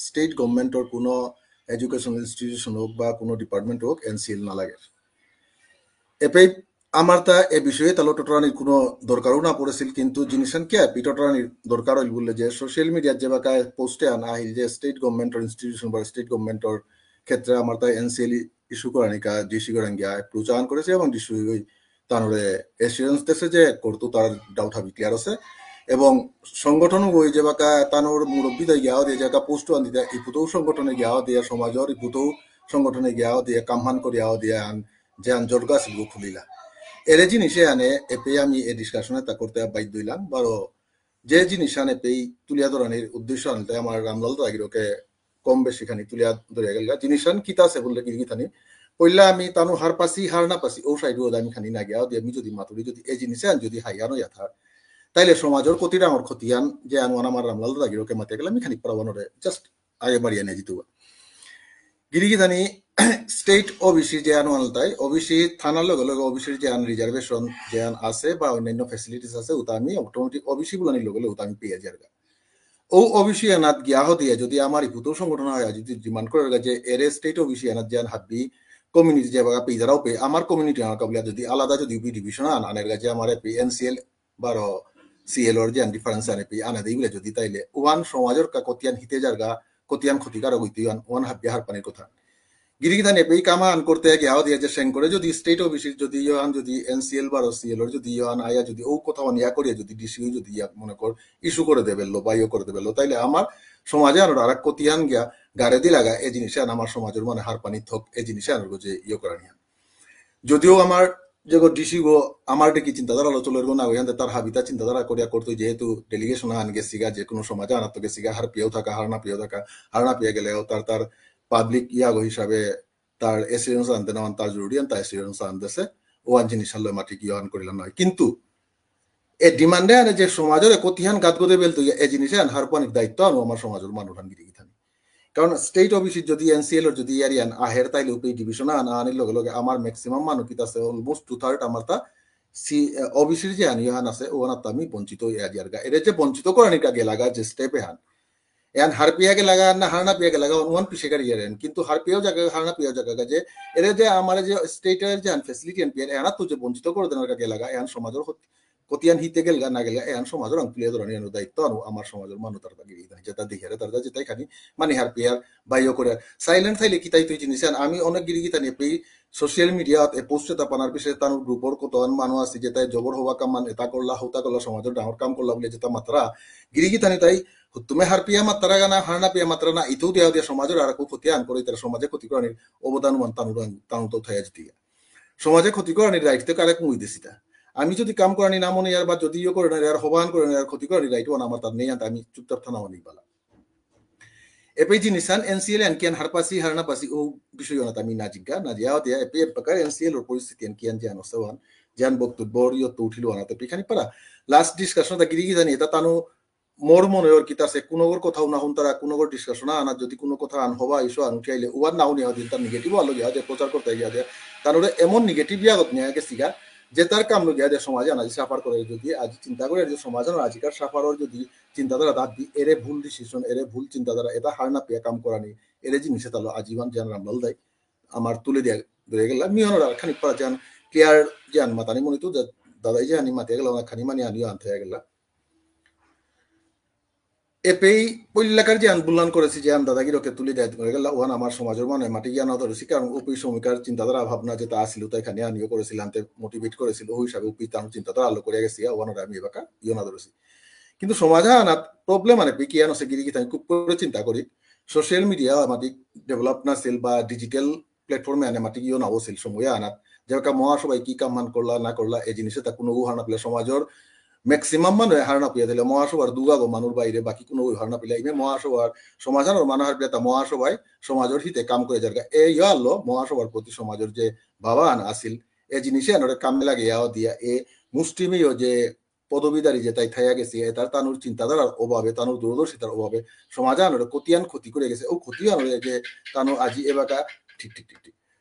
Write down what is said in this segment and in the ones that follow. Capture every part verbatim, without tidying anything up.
স্টেট গভর্নমেন্টর কোনো educational institution হোক বা কোনো ডিপার্টমেন্ট হোক, এনসিএল না লাগে। এপেই আমার তা এ বিষয়ে তাহলে টোটানি কোনো দরকারও না পড়েছিল, কিন্তু জিনিসহান কি আপনি টোটানি দরকার হইল বললে যে সোশ্যাল মিডিয়ার যে বাকা পোস্টে আন আহিল যে স্টেট গভর্নমেন্টর ইনস্টিটিউশন বা স্টেট গভর্নমেন্টর ক্ষেত্রে আমার তা এনসিএল ইস্যু করানিকা ডিসি করান গিয়া অ্যাপ্রোচ আন করেছে এবং ডিসি তানুরে অ্যাসুরেন্স দেছে যে করতু তার ডাউট হাবি ক্লিয়ার আছে। এবং সংগঠন ওই যে বাকা তানুর মুরব্বী দই গিয়াও দিয়ে জায়গা পোস্ট আন দিতে ইপুতৌ সংগঠনে গিয়াও দিয়ে সমাজর ইপুতৌ সংগঠনে গিয়াও দিয়ে কামহান করিয়াও দিয়ে আন যে আন জর্গা সিলগু খুলিলা। এরে জিনিসে আনে এপে আমি এ ডিসকাশনে তা করতে বাধ্য হইলাম। বারো যে জিনিস আনে পেই তুলিয়া ধরানির উদ্দেশ্য আনতে আমার রামলাল দাগিরকে কম বেশি খানি তুলিয়া ধরিয়া গেলগা। জিনিস আন কিতা আছে বললে কি কিতানি? পইলা আমি তানু হার পাসি, হার না পাসি, ও সাইড ওদা আমি খানি না গিয়া, ওদি আমি যদি মাতুরি যদি এ জিনিসে আন যদি হাইয়ানো ইয়াথা, তাইলে সমাজর ক্ষতি ডাঙর ক্ষতি আন যে আন ওয়ান আমার রামলাল দাগিরকে মাতে গেলে আমি খানি পড়াবানোরে জাস্ট আগে বাড়িয়া নিয়ে জিতুবা। গিরি গিথানি স্টেট ওবিসি যে আন ওয়ান তাই, ওবিসি থানার লগে লগে ওবিসির যে আন রিজার্ভেশন যে আন আছে বা অন্যান্য ফ্যাসিলিটিস আছে, ওটা আমি অটোমেটিক ওবিসি বুলানির লগে লগে ওটা আমি পেয়ে যারগা। ও ওবিসি আনাত গিয়া হতে যদি আমার ইপুতো সংগঠন হয়, যদি ডিমান্ড করে যে এরে স্টেট ওবিসি আনাত যে আন হাব্বি কমিউনিটি যে বাগা পেয়ে যারাও পেয়ে, আমার কমিউনিটি আমার কাবুলিয়া যদি আলাদা যদি উপি ডিভিশন আন আনের গা যে আমার এপি এনসিএল বারো সিএল ওর যে আন ডিফারেন্স আনে পেয়ে আনা দেই বলে যদি তাইলে ওয়ান সমাজর কা কতিয়ান হিতে যারগা, কতিয়ান ক্ষতিকারক হইতে ওয়ান, ওয়ান হাব্বি হার পানির কথা। গিরি গিথানি এপেই কামা আন করতে গিয়াও দিয়ে যে সেন করে যদি স্টেট ওবিসি যদি ইয়ো আন যদি এনসিএল বারো সিএল ওর যদি ইয়ো আন আয়া যদি ও কোথাও নিয়া করিয়া যদি ডিসিও যদি ইয়া মনে কর ইস্যু করে দেবে লো বা ইয়ে করে দেবে লো, তাইলে আমার সমাজে আনার আর এক কতিয়ান গিয়া গাড়ে দি লাগা এই জিনিসে আন আমার সমাজের মানে হারপানি থক এই জিনিসে আনার যে ইয়ে করা নিয়া। যদিও আমার যে গো ডিসি গো আমার দেখি চিন্তাধারা আলো চলের গো না গো, ইয়ান্তে তার হাবিতা চিন্তাধারা করিয়া করতো, যেহেতু ডেলিগেশন আন গেছিগা, যে কোনো সমাজে আনার তো গেছিগা, হার পেয়েও থাকা, হার না পেয়েও থাকা, হার না পেয়ে গেলেও তার, তার পাবলিক ইয়াগো হিসাবে তার অ্যাসিওরেন্স আনতে না, তার জরুরি আন তার অ্যাসিওরেন্স আনতেছে, ও আন জিনিস আনলো মাটি কি আন করিলাম নয়। কিন্তু এ ডিমান্ডে আনে যে সমাজের কতিহান গাত গদে বেলতো, এ জিনিসে আন হারপানির দায়িত্ব আনো আমার সমাজের মানুষ আন গিরি গিথানি। কারণ স্টেট ওবিসি যদি এনসিএল যদি ইয়ারিয়ান আহের তাইলে উপে ডিভিশন আন আনির লগে লগে আমার ম্যাক্সিমাম মানুষ কিতা আছে, অলমোস্ট টু থার্ড আমার তা সি, ওবিসির যে আন ইয়ান আছে, ওহান আমি বঞ্চিত হয়ে আছি আর গা। এর যে বঞ্চিত করানির কাজে লাগা যে স্টেপ এহান, এহান হারপিয়া গেলাগা না হারনা পিয়া গেলাগা, ওহান পিছে কারি ইয়ারেন। কিন্তু হারপিয়াও জায়গা, হারনা পিয়াও জায়গা যে এর যে আমার যে স্টেটের যে আন ফ্যাসিলিটি আন পিয়ার, এহানা তো যে বঞ্চিত করে দেনার কাজে লাগা, এহান সমাজের ক্ষতি কতিয়ান হিতে গেলগা না গেলগা, এহান সমাজর আং তুলিয়া ধরানি আনো দায়িত্ব আনো আমার সমাজর মানু তার গিরি গিথানি যেটা দেখিয়ারে তার যেটাই খানি মানি হারপিয়ার বাইও করে। সাইলেন্ট থাইলে কিতাই তুই জিনিস আন আমি অনেক গিরি গিথানি পেয়ে সোশ্যাল মিডিয়াত এ পোস্ট এটা পানার পিছে তার গ্রুপর কত আন মানু আছে যেটাই জবর হবা কাম মান এটা করলা হতা করলা সমাজর ডাঙর কাম করলা বলে যেটা মাত্রা গিরি গিথানি তাই তুমি হারপিয়া মাত্রা গানা হারনা পিয়া মাত্রা না ইতেও দেওয়া দিয়ে সমাজর আর খুব ক্ষতি আন করে তার সমাজে ক্ষতি করানির অবদান মান তানুর তানু তো থাইয়া জিতিয়া। সমাজে ক্ষতি করানির রাইট তে কারে কুঙুই দিছিতা। আমি যদি কাম করানি না মনে ইয়ার বা যদি ইয়ে করে না ইয়ার হবান করে না ইয়ার ক্ষতি করানি রাইট ওয়ান আমার তার নেই আনতে আমি চুপচাপ থানা অনেক বালা। এপে জিনিসান এনসিএল এন কিয়ান হারপাসি হারনা পাসি ও বিষয় না আমি না জিজ্ঞা না জিয়া হতে এপে এপকার এনসিএল ওর পরিস্থিতি এন কিয়ান জিয়ান ওসে ওয়ান জিয়ান বক্তব্য ইয়ে তো উঠিল ওয়ান তো পিখানি পারা লাস্ট ডিসকাশন তা গিরি গিথানি এটা তানু মোর মনে ওর কিতা আছে, কোনোগর কথাও না হুনতারা, কোনোগর ডিসকাশন আনা, যদি কোনো কথা আন হবা, ইস্যু আন উঠিয়াইলে, ওয়ার না হুনিয়া দিন তার নেগেটিভ আলো গিয়া যে প্রচার করতে গিয়া দে, তার ওরে এমন নেগেটিভ ইয়াগত নিয়ে গেছি গা, যে তার কাম গিয়া দে সমাজে আনা যে সাফার করে যদি আজ চিন্তা করে যে সমাজ আনার আজিকার সাফারর যদি চিন্তাধারা দাবি, এরে ভুল ডিসিশন, এরে ভুল চিন্তাধারা, এটা হার না পেয়ে কাম করানি, এরে জিনিসে তাহলে আজীবন জান রামলাল দাই আমার তুলে দিয়ে ধরে গেল। মিয়নরা খানি পারা জান ক্লিয়ার জান মাতানি মনিত দাদাই যে আনি মাতিয়া গেল, খানি মানি আনিও আনতে গেল। এপেই পৈলাকার যে আন বুলান করেছি, যে আন দাদাগিরকে তুলে দেয় করে গেল, ওহান আমার সমাজের মানে মাটি জ্ঞান ধরেছি, কারণ উপি সময়কার চিন্তাধারা ভাবনা যেটা আসিল, তাই খানি আনিও করেছিল, আনতে মোটিভেট করেছিল, ওই হিসাবে উপি তার চিন্তাধারা আলো করে গেছি, ওহান আমি এবাকা ইয়ে না ধরেছি। কিন্তু সমাজে আনাত প্রবলেম মানে পি কি আনো সে গিরি গিথানি খুব করে চিন্তা করি, সোশ্যাল মিডিয়া আমাদের ডেভেলপ না সেল বা ডিজিটাল প্ল্যাটফর্মে আনে মাটি ইয়ে না ওসিল সময় আনাত, যেবাকা মহাসভায় কি কাম মান করলা না করলা, এই জিনিসে তা কোনো হার না পেলে সমাজের ম্যাক্সিমাম মানুষ হার না পেয়ে দিলে মহাসভার দুগা গো মানুষ বাইরে বাকি কোনো হার না পেলে ইমে মহাসভার সমাধান ওর মানুষ হার পেলে তা মহাসভায় সমাজের হিতে কাম করে যার। এ ইয়ে আনলো মহাসভার প্রতি সমাজের যে ভাবান আসিল, এ জিনিসে আনরে কামে লাগে ইয়াও দিয়া এ মুষ্টিমেয় যে পদবীধারী যে তাই থাইয়া গেছে, এ তার তানুর চিন্তাধারার অভাবে, তানুর দূরদর্শিতার অভাবে সমাজ আনরে কতিয়ান ক্ষতি করে গেছে। ও ক্ষতি আনরে যে তানু আজি এবাকা ঠিক, ঠিক, ঠিক, ঠিক।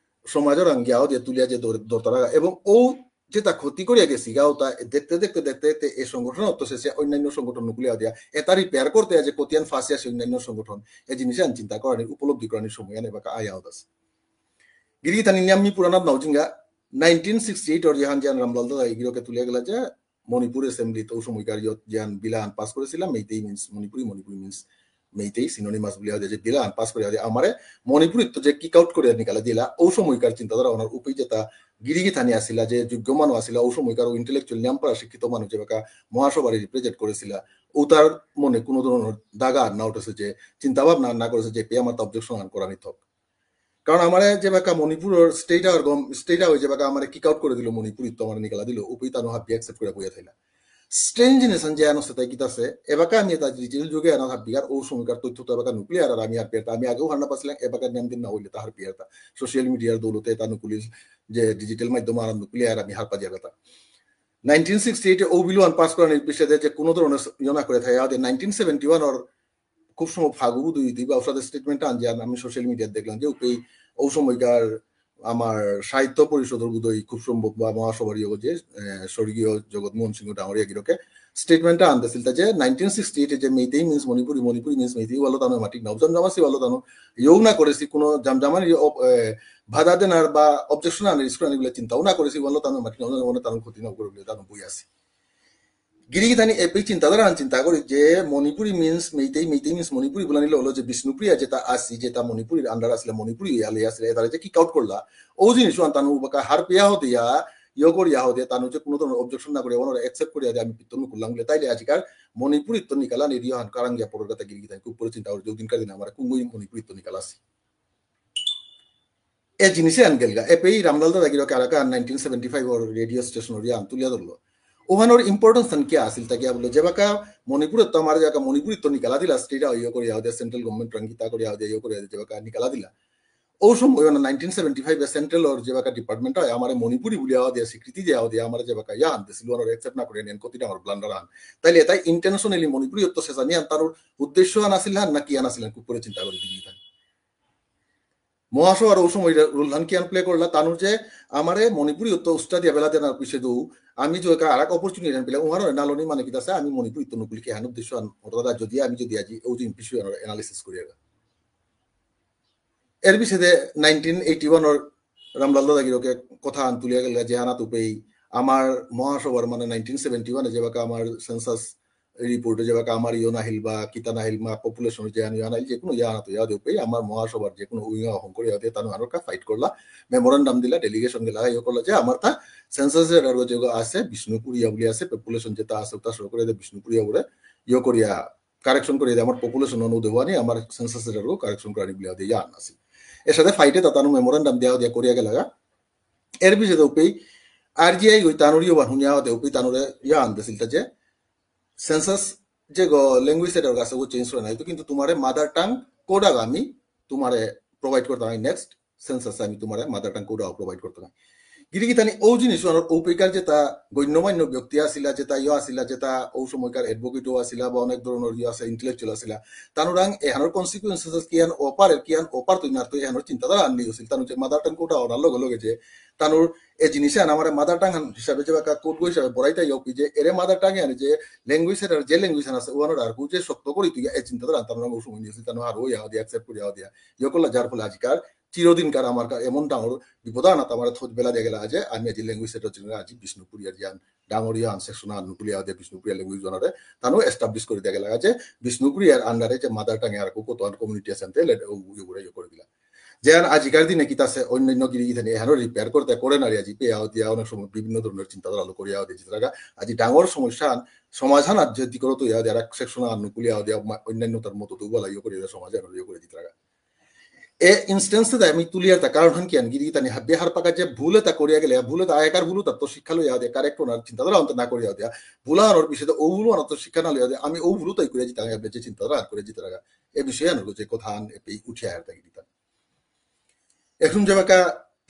সমাজের আঙ্গিয়াও দিয়ে তুলিয়া যে দর-, দরতারা এবং ও যেতা ক্ষতি করিয়া গেসিগা, ওতা দেখতে দেখতে দেখতে দেখতে এ সংগঠন অত শেষে অন্যান্য সংগঠন নুকুলিয়া দিয়া, এতা repair করতে যে কতিয়ান ফাঁসি আছে অন্যান্য সংগঠন, এ জিনিস আন চিন্তা করানি, উপলব্ধি করানি সময় আনে বাকা আয়া হতাস। গিরি গিথানি নিয়াম মি পুরানাত নাউজিঙ্গা, নাইনটিন সিক্সটি এইট অর যেহান যেহান রামলাল দাদা এগিরকে তুলিয়া গেলা যে মণিপুর assembly ত ও সময়কার ইয়ত যেহান বিল আন পাস করেসিলা, মেইতেই means মণিপুরী, মণিপুরী means মেইতেই, synonymous বুলিয়া যে বিল আন পাস করিয়া যে আমারে মণিপুরীত্ত যে kick out করে নিকালা দিলা, ও সময়কার চিন্তাধারা ওনার উপেই যেতা গিরি গিথানি আসিলা, যে যোগ্য মানু আসিলা, ও সময়কার ও intellectual নিয়াম পারা শিক্ষিত মানু যেবাকা মহাসভারে represent করেসিলা, ও তার মনে কোনো ধরনের দাগা আর না উঠেসে যে চিন্তা ভাবনা আর না করেসে যে পে আমার objection আন করানি থক। কারণ আমারে যেবাকা মণিপুরর state আর গম-, state হয়ে যেবাকা আমারে kick out করে দিল, মণিপুরীত্ত আমারে নিকালা দিল, উপেই তানু হাবি accept করে বইয়া থাইলা। Strange জিনিস আন যে আনো সেটাই কিতাসে, এবাকা আমি এটা digital যুগে আনা হাবিকার ও সময়কার তথ্য তো এবাকা নুকুলিয়ার আর আমি হারপিয়ার তা, আমি আগেও হার না পাসিলাম, এবাকা নিয়াম দিন না হইলে তা হারপিয়ার তা। Social media র দৌলতে তা নুকুলিল যে digital মাধ্যম আর নুকুলিয়ার আর আমি হারপা যাবে তা। নাইনটিন সিক্সটি এইট এ ও বিল আন পাস করানির পিছে যে কোনো ধরনের ইয়ে না করে থাকে, আমাদের নাইনটিন সেভেন্টি ওয়ান অর খুব সময় ফাগু বুধ হইতে বা ওসাদে statement আন যে আমি social media দেখলাম যে উপেই ও সময়কার আমার সাহিত্য পরিষদর বোধহয় খুব সম্ভব বা মহাসভার ইয়ে যে, আহ, স্বর্গীয় জগৎমোহন সিংহ ডাঙরিয়া গিরকে statement আনতেছিল তা যে নাইনটিন সিক্সটি এইট এ যে মেইতেই means মণিপুরী, মণিপুরী means মেইতেই, ওয়ালো তানো মাটিক না, জামজামাসি ওয়ালো তানো ইয়েও না করেসি, কোনো জামজামানি ইয়ে অপ-, এ, বাধা দেনার বা objection আনার ইস্কুল আনিগুলো চিন্তাও না করেসি, ওয়ালো তানো মাটিক না, ওয়ালো তানো ক্ষতি না করে বলে তানো বই আসি। গিরি গিথানি এপেই চিন্তাধারা আন চিন্তা করি যে মণিপুরী means মেইতেই, মেইতেই means মণিপুরী বুলানিলে হলো যে বিষ্ণুপ্রিয়া যেতা আসি, যেতা মণিপুরীর under আসলে, মণিপুরী আলে আসলে, এতারে যে kick out করলা, ও জিনিস আন তানু বাকা হারপিয়া হতে ইয়া, ইয়ে করিয়া হতে, তানু যে কোনো ধরনের objection না করে, ওনারা accept করিয়া দে, আমি পিত্তন করলাম বলে, তাইলে আজিকার মণিপুরীত্ত নিকালা নিরিয় হান কারাঙ্গিয়া পড়ার কথা গিরি গিথানি খুব করে চিন্তা করি, যে দিনকার দিনে আমার কুঙ্গুই মণিপুরীত্ত নিকালা আসি। এ জিনিসে আন গেলগা। এপেই রামলাল দাদা গিরকে আরাকা নাইনটিন সেভেন্টি ফাইভ ওর রেডিও স্টেশন ওরিয়া আন তুলিয়া ধরলো। ওহানোর importance আন কিয়া আসিল তা কিয়া বললো, যেবাকা মণিপুরীত্ত আমার যেবাকা মণিপুরীত্ত নিকালা দিলা, state ইয়ে করে আওদে, central government রাঙ্গিতা করে আওদে, ইয়ে করে আওদে, যেবাকা নিকালা দিলা। ও সময় না নাইনটিন সেভেন্টি ফাইভ এ central ওর যেবাকা department হয়, আমার মণিপুরী বুলিয়া আওদে, স্বীকৃতি দিয়া আওদে, আমার যেবাকা ইয়া আনতে সিল, ওহানোর accept না করে নেন, কতি ডাঙর blunder আন। তাইলে এতাই intentionally মণিপুরীত্ত শেষানি আন তার উদ্দেশ্য আন আসিল হান, না কি আন আসিল হান, খুব করে চিন্তা করে দিবি তাই। মহাসভার ও সময় রে-, role হান কিয়ান play করলা, তানুর যে আমারে মণিপুরীত্ত উস্তা দিয়া বেলা দেনার পিছে দৌ, আমি যে একা আরাক opportunity আন পেলে, উহারও নালনি মানে কিতা আছে, আমি মণিপুরীত্ত নুকুলি কি হান উদ্দেশ্য আন, অর্থাৎ যদি আমি যদি আজি ও যে বিষয় আন analysis করি আর। এর পিছে নাইনটিন এইটি ওয়ান ওর রামলাল দাদা গিরকে কথা আন তুলিয়া গেল, যে হানাত উপেই আমার মহাসভার মানে নাইনটিন সেভেন্টি ওয়ান এ যেবাকা আমার census report এ যেবাকা আমার ইয়ো নাহিল বা কিতা নাহিল মা population যে আনি আনাইল যে কোনো ইয়া আনাতো ইয়া দেউপে আমার মহাসভার যে কোনো উইয়া হং করে ইয়াতে তানু আনোর কা fight করলা, memorandum দিলা, delegation গেলা, ইয়ে করলা যে আমার তা census এর আরো যে আছে বিষ্ণুপুরিয়া বুলি আছে, population যেটা আছে ওটা শুরু করে দে বিষ্ণুপুরিয়া বলে ইয়ে করিয়া correction করে দে আমার population অনু দেওয়ানি আমার census এর আরো correction করানি বুলি দে ইয়া আনাসি। এর সাথে fight এ তা তানু memorandum দেওয়া দিয়া করিয়া গেলাগা। এর পিছে দেউপেই আরজিআই গই তানুরিও বান হুনিয়া দেউপেই তানুরে ইয়া আনতে সিলতা যে census যে গো language সেটার কাছে ও change করে নাই তো, কিন্তু তোমারে mother tongue code আগ আমি তোমারে provide করতে হয়, next census আমি তোমারে mother tongue code আগ provide করতে হয়। গিরি গিথানি ও জিনিস ওনার ঔপেকার যেটা গণ্যমান্য ব্যক্তি আসিলা, যেটা ইয়ে আসিলা, যেটা ও সময়কার advocate ও আসিলা বা অনেক ধরনের ইয়ে আছে, intellectual আসিলা, তানুরাং এহানোর consequences কিয়ান ওপার, কিয়ান ওপার তুই নার তুই এহানোর চিন্তাধারা আনলি হছিল। তানু যে mother tongue code ওনার লগে লগে যে তানুর এ জিনিসে আন আমার mother tongue হিসাবে যে বাকা code হিসাবে বড়াইতা ইয়ে যে এরে mother tongue এ আনে যে language সেটার যে language আন আছে ওনার আর যে শক্ত করি তুই এই চিন্তাধারা তানুরাং ও সময় নিয়েছিল, তানু আর ওই আওয়া দিয়া accept করি আওয়া দিয়া ইয়ে করলা, যার ফলে আজকাল চিরদিনকার আমার কা-, এমন ডাঙর বিপদ আনাত আমার থত বেলা দিয়ে গেলা যে আমি আজি language সেটার জন্য আজি বিষ্ণুপুরিয়ার জ্ঞান ডাঙর ইয়ান section আন নুকুলিয়া যে বিষ্ণুপুরিয়া language জানারে তানু establish করে দিয়ে গেলা যে বিষ্ণুপুরিয়ার under এ যে mother tongue এ আর কো কত community আছে তে লে-, ও, ও, ওগুলো ইয়ে করে দিলা। যে আর আজিকার দিনে কিতা আছে অন্যান্য গিরি গিথানি এহানো repair করতে করে নারি আজি পেয়া দিয়া অনেক সময় বিভিন্ন ধরনের চিন্তাধারা আলো করিয়া দিয়ে জিতরাগা আজি ডাঙর সমস্যা আন, সমাধান আর যদি করো তো ইয়া আর এক section আন নুকুলিয়া দিয়া মা-, অন্যান্য তার মতো তো বলা ইয়ে করে দিয়া সমাধান ইয়ে করে জিতরাগা। এ instance তা আমি তুলিয়ার তা কারণ হান কি আন গিরি গিথানি হাবি হার পাকা যে ভুল এটা করিয়া গেলে, ভুল এটা আয়কার ভুল এটা তো শিক্ষা লইয়া দিয়া, correct ওনার চিন্তাধারা অন্ত না করিয়া দিয়া, ভুল আনোর বিষয়ে ও ভুল ওনার তো শিক্ষা না লইয়া দিয়া, আমি ও ভুল তাই করিয়া জিতা, আমি যে চিন্তাধারা আর করে জিতরাগা। এ বিষয়ে আনোর যে কথা আন এপেই উঠিয়া আর তা গিরি গিথানি। এখন যেবাকা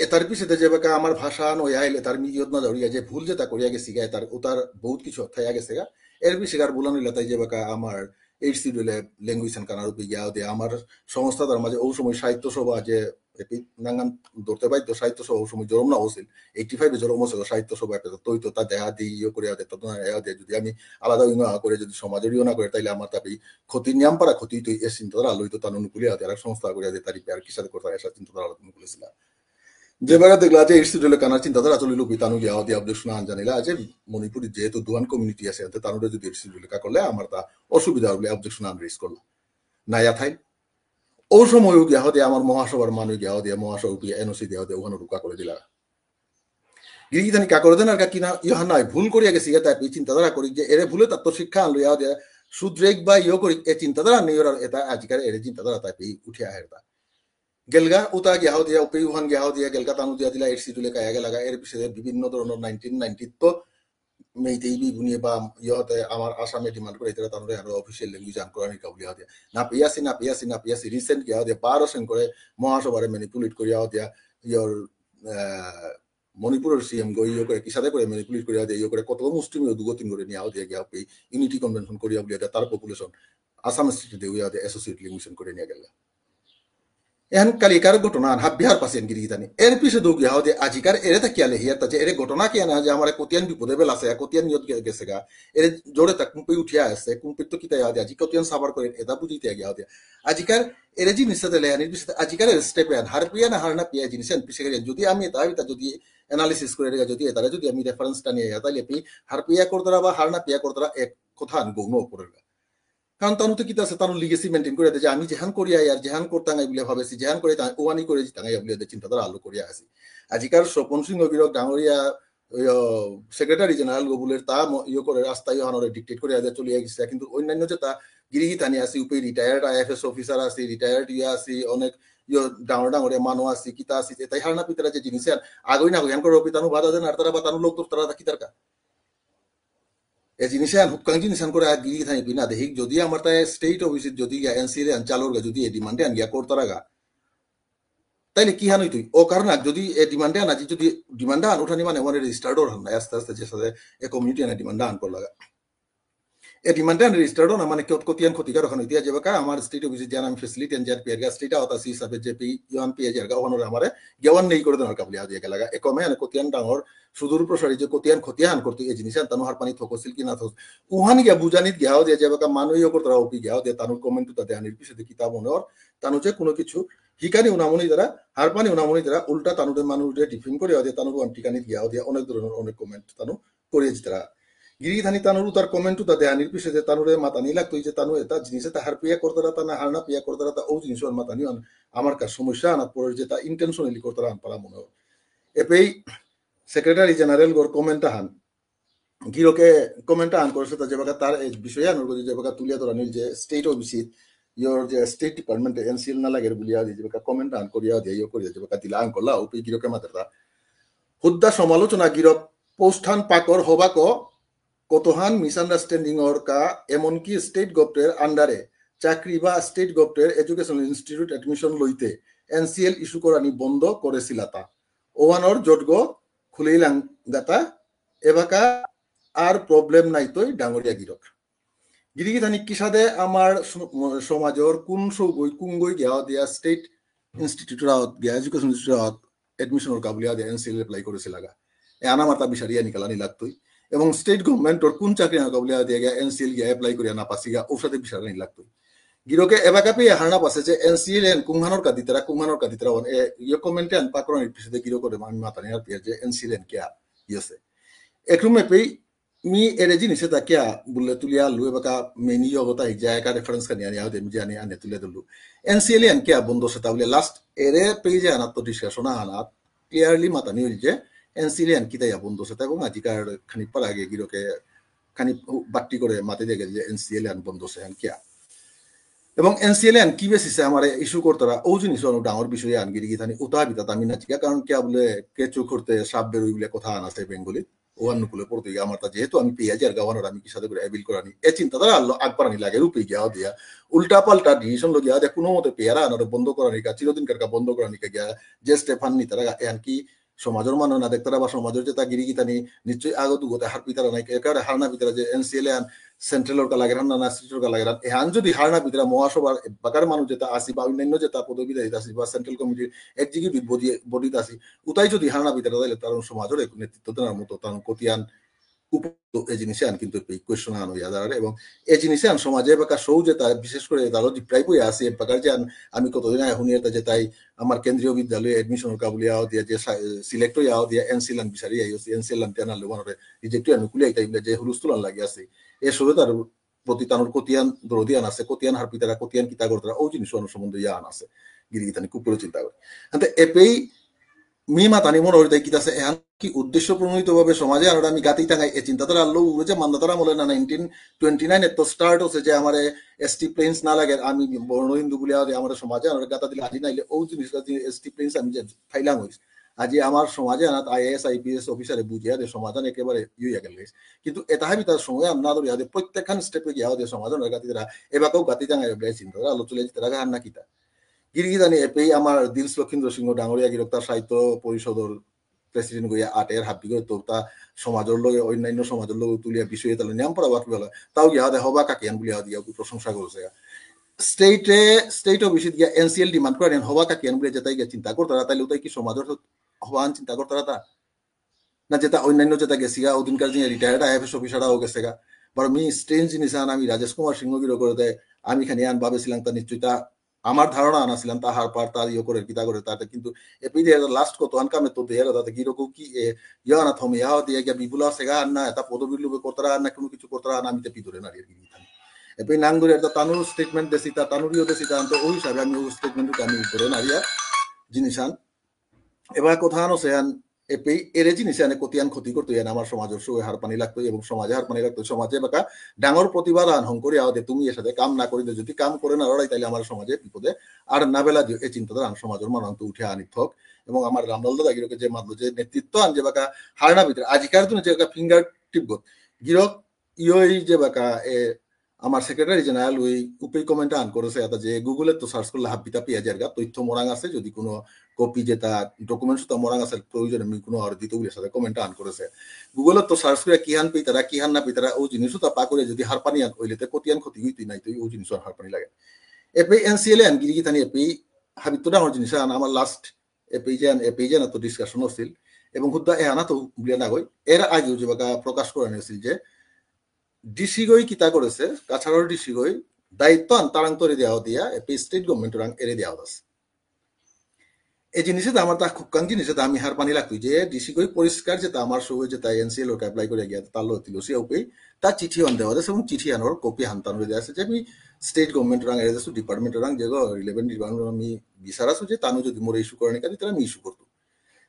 এটার পিছে যেবাকা আমার ভাষা নয় আইলে তার মি ইয়ত না দৌড়িয়া যে ভুল যেটা করিয়া গেছি গা, এটার ওটার বহুত কিছু থাইয়া গেছে গা। এর পিছে আর ভুল আনিলে তাই যেবাকা আমার এইট শিডিউলে language and কানার উপরে গিয়া দে আমার সংস্থা তার মাঝে ও সময় সাহিত্য সভা যে এপি নাঙহান ধরতে বাধ্য, সাহিত্য সভা ওই সময় জরম না হয়েছিল, এইটি ফাইভে জরম হয়েছিল সাহিত্য সভা, এপি তো তৈ তো তা দেহা দিয়ে ইয়ে করে, আদে তত না দেহা দিয়ে, যদি আমি আলাদা ইয়ে না করে, যদি সমাজের ইয়ে না করে, তাইলে আমার তাপি ক্ষতি নিয়াম পারা ক্ষতি তো এ চিন্তাধারা লই তো তানু নুকুলিয়া আদে আর এক সংস্থা করে আদে তারি আর কিসাদে করতে এসা চিন্তাধারা নুকুলেছিলাম। যে বেড়া দেখলা যে ইনস্টিটিউটে কানার চিন্তাধারা চলিল, পিতানু গিয়া হতে অবজেকশন আন জানিলা যে মণিপুরি যেহেতু দুহান কমিউনিটি আছে, এতে তানুরে যদি ইনস্টিটিউটে কা করলে আমার তা অসুবিধা হলে অবজেকশন আন রেজ করলো। নায়া থাই। ও সময় গিয়া হতে আমার মহাসভার মানু গিয়া হতে মহাসভা গিয়া এনওসি দিয়া হতে ওখানে রুকা করে দিলা। গিরি গিথানি কা করে দেন আর কা কিনা ইহা নাই, ভুল করিয়া গেছি, ইয়া তাই চিন্তাধারা করি যে এরে ভুলে তার তো শিক্ষা আনলো, ইয়া হতে শুধরেক বা ইয়ে করি, এ চিন্তাধারা নেই ওরা, এটা আজিকার এরে চিন্তাধারা তাই পেয়ে উঠে আহের তা। গেলগা উতা গিয়া হতে, ওপে উহান গিয়া হতে, গেলগা তানু দিয়া দিলা, এর সিটুলে কায়া গেলাগা, এর পিছে বিভিন্ন ধরনের নাইনটিন নাইনটি তো মেইতেই বি বুনিয়ে বা ইয়ে হতে আমার আসামে ডিমান্ড করে, এতারা তানুরে আরো অফিসিয়াল ল্যাঙ্গুয়েজ আন করানি কাবুলি হতে। না পেয়াসি, না পেয়াসি, না পেয়াসি, রিসেন্ট গিয়া হতে বারো সেন করে মহাসভারে ম্যানিপুলেট করিয়া হতে, ইয়র, আহ, মণিপুরের সিএম গো ইয়ে করে, কিসাদে করে ম্যানিপুলেট করিয়া হতে, ইয়ে করে কত মুসলিম দুগো তিন করে নিয়ে হতে গিয়া হতে ইউনিটি কনভেনশন করিয়া বুলিয়া তার পপুলেশন আসাম স্টেট দিয়ে হতে অ্যাসোসিয়েট ল্যাঙ্গুয়েজ করে নিয়ে গেল। এহান কালিকার ঘটনা আন হাব্বিহার পাশে গিরি গিথানি। এর পিছে দৌগি হাওদে আজিকার এরে তা কিয়া লেহিয়ার তা যে এরে ঘটনা কিয়া না যে আমার কতিয়ান বিপদে বেলা আছে, কতিয়ান নিয়ত গে-, গেছে গা। এরে জোরে তা কুম্পি উঠিয়া আছে, কুম্পি তো কিতা হাওদে আজি কতিয়ান সাবার করে এটা বুঝিতে গিয়া হাওদে। আজিকার এরে জিনিস সাথে লেহানির পিছে আজিকার এর স্টেপ আন হারপিয়া না হারনা পিয়া জিনিস আন পিছে গেলে যদি আমি এটা এটা যদি অ্যানালিসিস করে রেখে যদি এটারে যদি আমি রেফারেন্স টানিয়ে তাহলে পি হারপিয়া করতারা বা হারনা পিয়া করতারা এক কথা আন গৌণ করে। কারণ তানু তো কিতা আছে, তানু লিগেসি মেইনটেইন করে যে আমি যেহান করিয়া আর যেহান করতাঙাই বুলে ভাবেছি, যেহান করে তাই ওয়ানি করে জিতাঙাই বুলে চিন্তাধারা আলো করিয়া আছি। আজিকার স্বপন সিংহ গিরক ডাঙরিয়া, ওই, আহ, সেক্রেটারি জেনারেল গবুলের তা ম-, ইয়ে করে রাস্তা ইয়ে হানরে ডিক্টেট করে আদে চলিয়া গেছে। কিন্তু অন্যান্য যে তা গিরি গিথানি আছি, উপরে রিটায়ার্ড আইএফএস অফিসার আছি, রিটায়ার্ড ইয়ে আছি, অনেক ইয়ে ডাঙর ডাঙরে মানু আছি, কিতা আছি, যে তাই হারনা পিতারা যে জিনিস আর আগই না হইয়ান করে পিতানু বাধা দেন আর তারা বা তানু লোক তো তারা কিতার কা। এ জিনিসে আন হুক্কাং জিনিস আন করে আর গিরি গিথানি পিনা দেহিক, যদি আমার তাই স্টেট অফিসে যদি গিয়া এনসিএল আন চালুর গা, যদি এ ডিমান্ডে আন গিয়া করতারা গা, তাইলে কি হান হইতই? ও কারণ আর যদি এ ডিমান্ডে আন আজি যদি ডিমান্ড আন উঠানি মানে ওয়ানে রেজিস্টার্ড ওর হান নাই, আস্তে আস্তে যে সাথে এ কমিউনিটি আনে ডিমান্ড আন করলা গা। এ ডিমান্ডে আন রেজিস্টার্ড না মানে কত কতিয়ান ক্ষতিকারক হান হইতে যাবে কা আমার স্টেট অফিসে যে আমি ফ্যাসিলিটি আন যার পিয়ার গা স্টেট আওতা সি হিসাবে যে পি ইয়ান পিয়া যার গা ওখানে আমারে গেওয়ান নেই করে দেনার কাবুলি আদিয়া গেলাগা। এ কমে আনে কতিয়ান ডাঙর সুদূর প্রসারী যে কতিয়ান ক্ষতি হান করতো এই জিনিস আন তানু হারপানি থকছিল কি না থক। উহান গিয়া বুঝানিত গিয়াও দিয়া যাবে কা মানু ইয়ে করতারা ওপি গিয়াও দিয়া তানুর কমেন্ট উতা দেহানির পিছে কিতাব মনে ওর তানু যে কোনো কিছু হিকানি উনামনি দ্বারা হারপানি উনামনি দ্বারা উল্টা তানুরে মানুরে ডিফেম করে দিয়া তানুর ওয়ান ঠিকানিত গিয়াও দিয়া অনেক ধরনের অনেক কমেন্ট তানু করে দিতারা। গিরি গিথানি তানুর উতার কমেন্ট উতা দেহানির পিছে যে তানুরে মাতানি লাগতো যে তানু এটা জিনিস এটা হারপিয়া করতারা তা না হারনা পিয়া করতারা তা ও জিনিস ওর মাতানি আন আমার কাছে সমস্যা আনা পড়ে যেটা ইন্টেনশনালি করতারা আন পারা মনে হয়। এপেই সেক্রেটারি জেনারেল গর কমেন্ট আহান গিরকে কমেন্ট আন করেছে তা যেবাকা তার এই বিষয়ে আনুর গতি যেবাকা তুলিয়া ধরা নিল যে স্টেট ওবিসি ইয়োর যে স্টেট ডিপার্টমেন্টে এনসিএল না লাগে বুলিয়া দিয়ে যেবাকা কমেন্ট আন করিয়া দিয়ে ইয়ে করিয়া যেবাকা দিলা আন করলা ওপি গিরকে মাত্রা হুদ্দা সমালোচনা গিরক পোস্টহান পাকর হবাক কতহান মিসআন্ডারস্ট্যান্ডিং অর কা এমনকি স্টেট গভর্নমেন্টের আন্ডারে চাকরি বা স্টেট গভর্নমেন্টের এডুকেশন ইনস্টিটিউট অ্যাডমিশন লইতে এনসিএল ইস্যু করানি বন্ধ করেছিলাতা। ওয়ানর জটগ খুলেইলাং গাতা এবাকা আর প্রবলেম নাই তৈ ডাঙরিয়া গিরক। গিরি গিথানি কিসাদে আমার স-, সমাজর কোন সৌগই কুঙ্গই গিয়া দিয়া স্টেট ইনস্টিটিউট রাওত গিয়া এডুকেশন ইনস্টিটিউট রাওত এডমিশনর কাবুলিয়া দিয়া এনসিএল এপ্লাই করেছিলাগা। এ আনা মাতা বিচারিয়া নিকালানি লাগতই। এবং স্টেট গভর্নমেন্টর কোন চাকরি না কাবুলিয়া দিয়া গিয়া এনসিএল গিয়া এপ্লাই করিয়া না পাসিগা ওর সাথে বিচারানি লাগতই। গিরকে এবাকাপি হারনা পাসে যে এনসিএল এন কুংহানর কাদিতারা, কুংহানর কাদিতারা ওয়ান, এ, ইয়ে কমেন্টে আন পাকরানি পিছেদে গিরকরে আমি মাতানি আর পিয়ার যে এনসিএল এন কিয়া ইয়েছে। একরুমে পেই মি এরে জিনিসে তা কিয়া বুললে তুলিয়া লু এবাকা মেনি ইয়গতা হিক যায় একা রেফারেন্স কানি আনি আহতে মি জানি আনে তুলিয়া দিলু। এনসিএল এন কিয়া বন্ধ সেতা বুলে লাস্ট এরে পেজে আনাত তো ডিসকাশন আনাত ক্লিয়ারলি মাতানি হইল যে এনসিএল এন কিতা ইয়া বন্ধ সেতা এবং আজিকার খানি পারা আগে গিরকে খানি বাট্টি করে মাতে দিয়ে গেছে যে এনসিএল এন বন্ধ সে আন কিয়া। এবং এনসিএল এন কি বেসিসে আমার ইস্যু করতারা ও জিনিস অনেক ডাঙর বিষয়ে আন গিরি গিথানি উতা বিতা আমি না চিকা কারণ কিয়া বুলে কেঁচো খুরতে সাপ বেরোই বুলে কথা আন আছে বেঙ্গলি। ওয়ান নুকুলে পড়তে গিয়ে আমার তা যেহেতু আমি পেয়ে যার গাওয়ানোর আমি কিসাদে করে অ্যাবিল করানি। এ চিন্তাধারা আলো আগ পারানি লাগে রূপে গিয়া দিয়া। উল্টা পাল্টা ডিসিশন লগে আদে কোনো মতে পেয়ারা আনার বন্ধ করানি কা, চিরদিন কারকা বন্ধ করানি কা গিয়া, যে স্টেপ হান নিতারা গা, এহান কি সমাজর মানু না দেখতারা বা সমাজর যেতা গিরি গিথানি নিশ্চয় আগত উগতে হারপিতারা নাই, একেবারে হার না পিতারা যে এনসিএল এহান সেন্ট্রালর কা লাগের হান না, না স্টেটর কা লাগের হান। এহান যদি হার না পিতারা মহাসভার এবাকার মানু যেতা আসি বা অন্যান্য যেতা পদবী দায়িত্ব আসি বা সেন্ট্রাল কমিটির এক্সিকিউটিভ বডি, বডিত আসি, উতাই যদি হার না পিতারা তাইলে তার সমাজর এক নেতৃত্ব দেনার মতো তার কতিয়ান উপযুক্ত এ জিনিস আন কিন্তু এই কোয়েশ্চন আন হইয়া দাঁড়ার। এবং এ জিনিস আন সমাজে এবাকা সৌ যেতা বিশেষ করে তারও ডিপ্রাইভ হইয়া আসি এবাকার যে আন আমি কতদিন আগে শুনি এটা যে তাই আমার কেন্দ্রীয় বিদ্যালয়ে এডমিশন কা বুলিয়া দিয়া যে সিলেক্ট হইয়া দিয়া এনসিএল আন বিচারি আইও, এনসিএল আন তেনা লেবানরে রিজেক্ট হইয়া নুকুলি আইতাই বলে যে হুলস্থুল আন লাগি আসে। এ সবে তার প্রতি তানুর কতিয়ান দরদিয়ান আসে, কতিয়ান হারপিতারা, কতিয়ান কিতা করতারা, ও জিনিস আন সম্বন্ধে ইয়ান আসে। গিরি গিথানি খুব করে চিন্তা করে। আনতে এপেই মি মাতানি মনে হইতে কিতা আসে, এহান কি উদ্দেশ্য প্রণোদিতভাবে সমাজে আর আমি গাতি টাঙাই এ চিন্তাধারা আলো উড়ে যে মান্দাতারা মলে না নাইনটিন টোয়েন্টি নাইন এত স্টার্ট হচ্ছে যে আমার এসটি প্লেন্স না লাগে, আমি বর্ণ হিন্দু বলে আর আমার সমাজে আর গাতা দিলে আজি নাইলে ও জিনিস এসটি প্লেন্স আমি যে ফাইলাম হইস। আজি আমার সমাজে আনাত আইএএস আইপিএস অফিসারে বুঝিয়া দে সমাধান একেবারে ইয়ে গেল। কিন্তু এটা হাবি তার সময় আর না ধরিয়া দে প্রত্যেকখান স্টেপে গিয়া দে সমাধান গাতি তারা এবাকেও গাতি টাঙাই চিন্তাধারা আলো চলে যেতে রাখা আর না কিতা। গিরি গিথানি এপেই আমার দিলস লক্ষীন্দ্র সিংহ ডাঙরিয়া গিরক তার সাহিত্য পরিষদর প্রেসিডেন্ট গইয়া আটের হাবি করে তো তা সমাজর লগে অন্যান্য সমাজর লগে তুলিয়া বিষয়ে তাহলে নিয়াম পড়া বাকি বলা তাও গিয়া দে হবা কাকিয়ান বুলিয়া দিয়া প্রশংসা করেছে। স্টেটে স্টেট অফিসে গিয়া এনসিএল ডিমান্ড করে নেন হবা কাকিয়ান বুলিয়া যেটাই গিয়া চিন্তা করতারা তাইলে ওটাই কি সমাজর হবা আন চিন্তা করতারা তা না যেটা অন্যান্য যেটা গেছিগা ওদিনকার দিনে রিটায়ার্ড আইএফএস অফিসাররাও গেছেগা। বারো মি স্ট্রেঞ্জ জিনিস আন আমি রাজেশ কুমার সিংহ গিরো করে দেয় আমি খানি আন ভাবেছিলাম তা নিশ্চয় তা আমার ধারণা আনাছিলাম তা হার পার তার ইয়ে করে কিতা করে তাতে কিন্তু এপি দিয়ে লাস্ট কত আন কামে তো দিয়ে তাতে কিরকম কি এ, ইয়ে আনা থমে ইয়া দিয়ে গিয়া বিপুলা সেগা আর না এটা পদবীর লোভে করতারা আর না কোনো কিছু করতারা আর না আমি তে পিদরে নারী আর কি এপি নাং ধরে একটা তানুর স্টেটমেন্ট দেসি তা তানুর ইয়ে দেসি তা আনতো ওই হিসাবে আমি ওই স্টেটমেন্ট আমি করে নারী আর জিনিস আন এবার কথা আনো সে আন এপেই এরে জিনিসে আনে কতিয়ান ক্ষতি করতো ইয়ান আমার সমাজর সঙ্গে হারপানি লাগতো এবং সমাজে হারপানি লাগতো। সমাজে বাকা ডাঙর প্রতিবাদ আন হং করি আওদে তুমি এর সাথে কাম না করি দে, যদি কাম করে না লড়াই তাহলে আমার সমাজে বিপদে আর না বেলা দিও। এই চিন্তাধারা আন সমাজর মানু তো উঠে আনি থক এবং আমার রামলাল দাদা গিরকে যে মাতলো যে নেতৃত্ব আন যে বাকা হারনা ভিতরে আজিকার দিনে যে বাকা ফিঙ্গার টিপগত গিরক ইয়ই যে বাকা এ আমার সেক্রেটারি জেনারেল ওই উপেই কমেন্ট আন করেছে এটা যে গুগলে তো সার্চ করলে হাবিতা পেয়ে যারগা তথ্য মোরাং আছে যদি কোনো কপি যেটা ডকুমেন্টস তো মোরাং আছে প্রয়োজনে মি কোনো আর দিতে বলে সাথে কমেন্ট আন করেছে। গুগলে তো সার্চ করে কিহান পেইতারা কিহান না পেইতারা ও জিনিসও তা পা করে যদি হারপানি আন ওইলে তে কতিয়ান ক্ষতি হইতে নাই তো ও জিনিসও হারপানি লাগে। এপে এনসিএল আন গিরি গিথানি এপে হাবিত ডাঙর জিনিস আন আমার লাস্ট এপে যে আন এপে যে না তো ডিসকাশন হচ্ছিল এবং হুদ্দা এ আনা তো বুলিয়া না গই এর আগেও যে বাকা প্রকাশ করে নিয়েছিল যে ডিসি গই কিতা করেছে, কাছাড়র ডিসি গই দায়িত্ব আন তারাং তরে দেওয়া দিয়া, এপি স্টেট গভর্নমেন্ট রাং এরে দেওয়া আছে। এই জিনিসে তো আমার তা খুব কাং জিনিসে তো আমি হারপানি লাগতো যে ডিসি গই পরিষ্কার যে তা আমার সঙ্গে যে তাই এনসিএল ওকে অ্যাপ্লাই করে গিয়া তার লোক তিলসি ওকে তা চিঠি আন দেওয়া আছে এবং চিঠি আনোর কপি হান্তান হয়ে আছে যে আমি স্টেট গভর্নমেন্ট রাং এরে দেসু ডিপার্টমেন্ট রাং যে রিলেভেন্ট ডিপার্টমেন্ট আমি বিচার আছে যে তানু যদি মোরে ইস্যু করেন কেন তারা আমি ইস্যু করতো।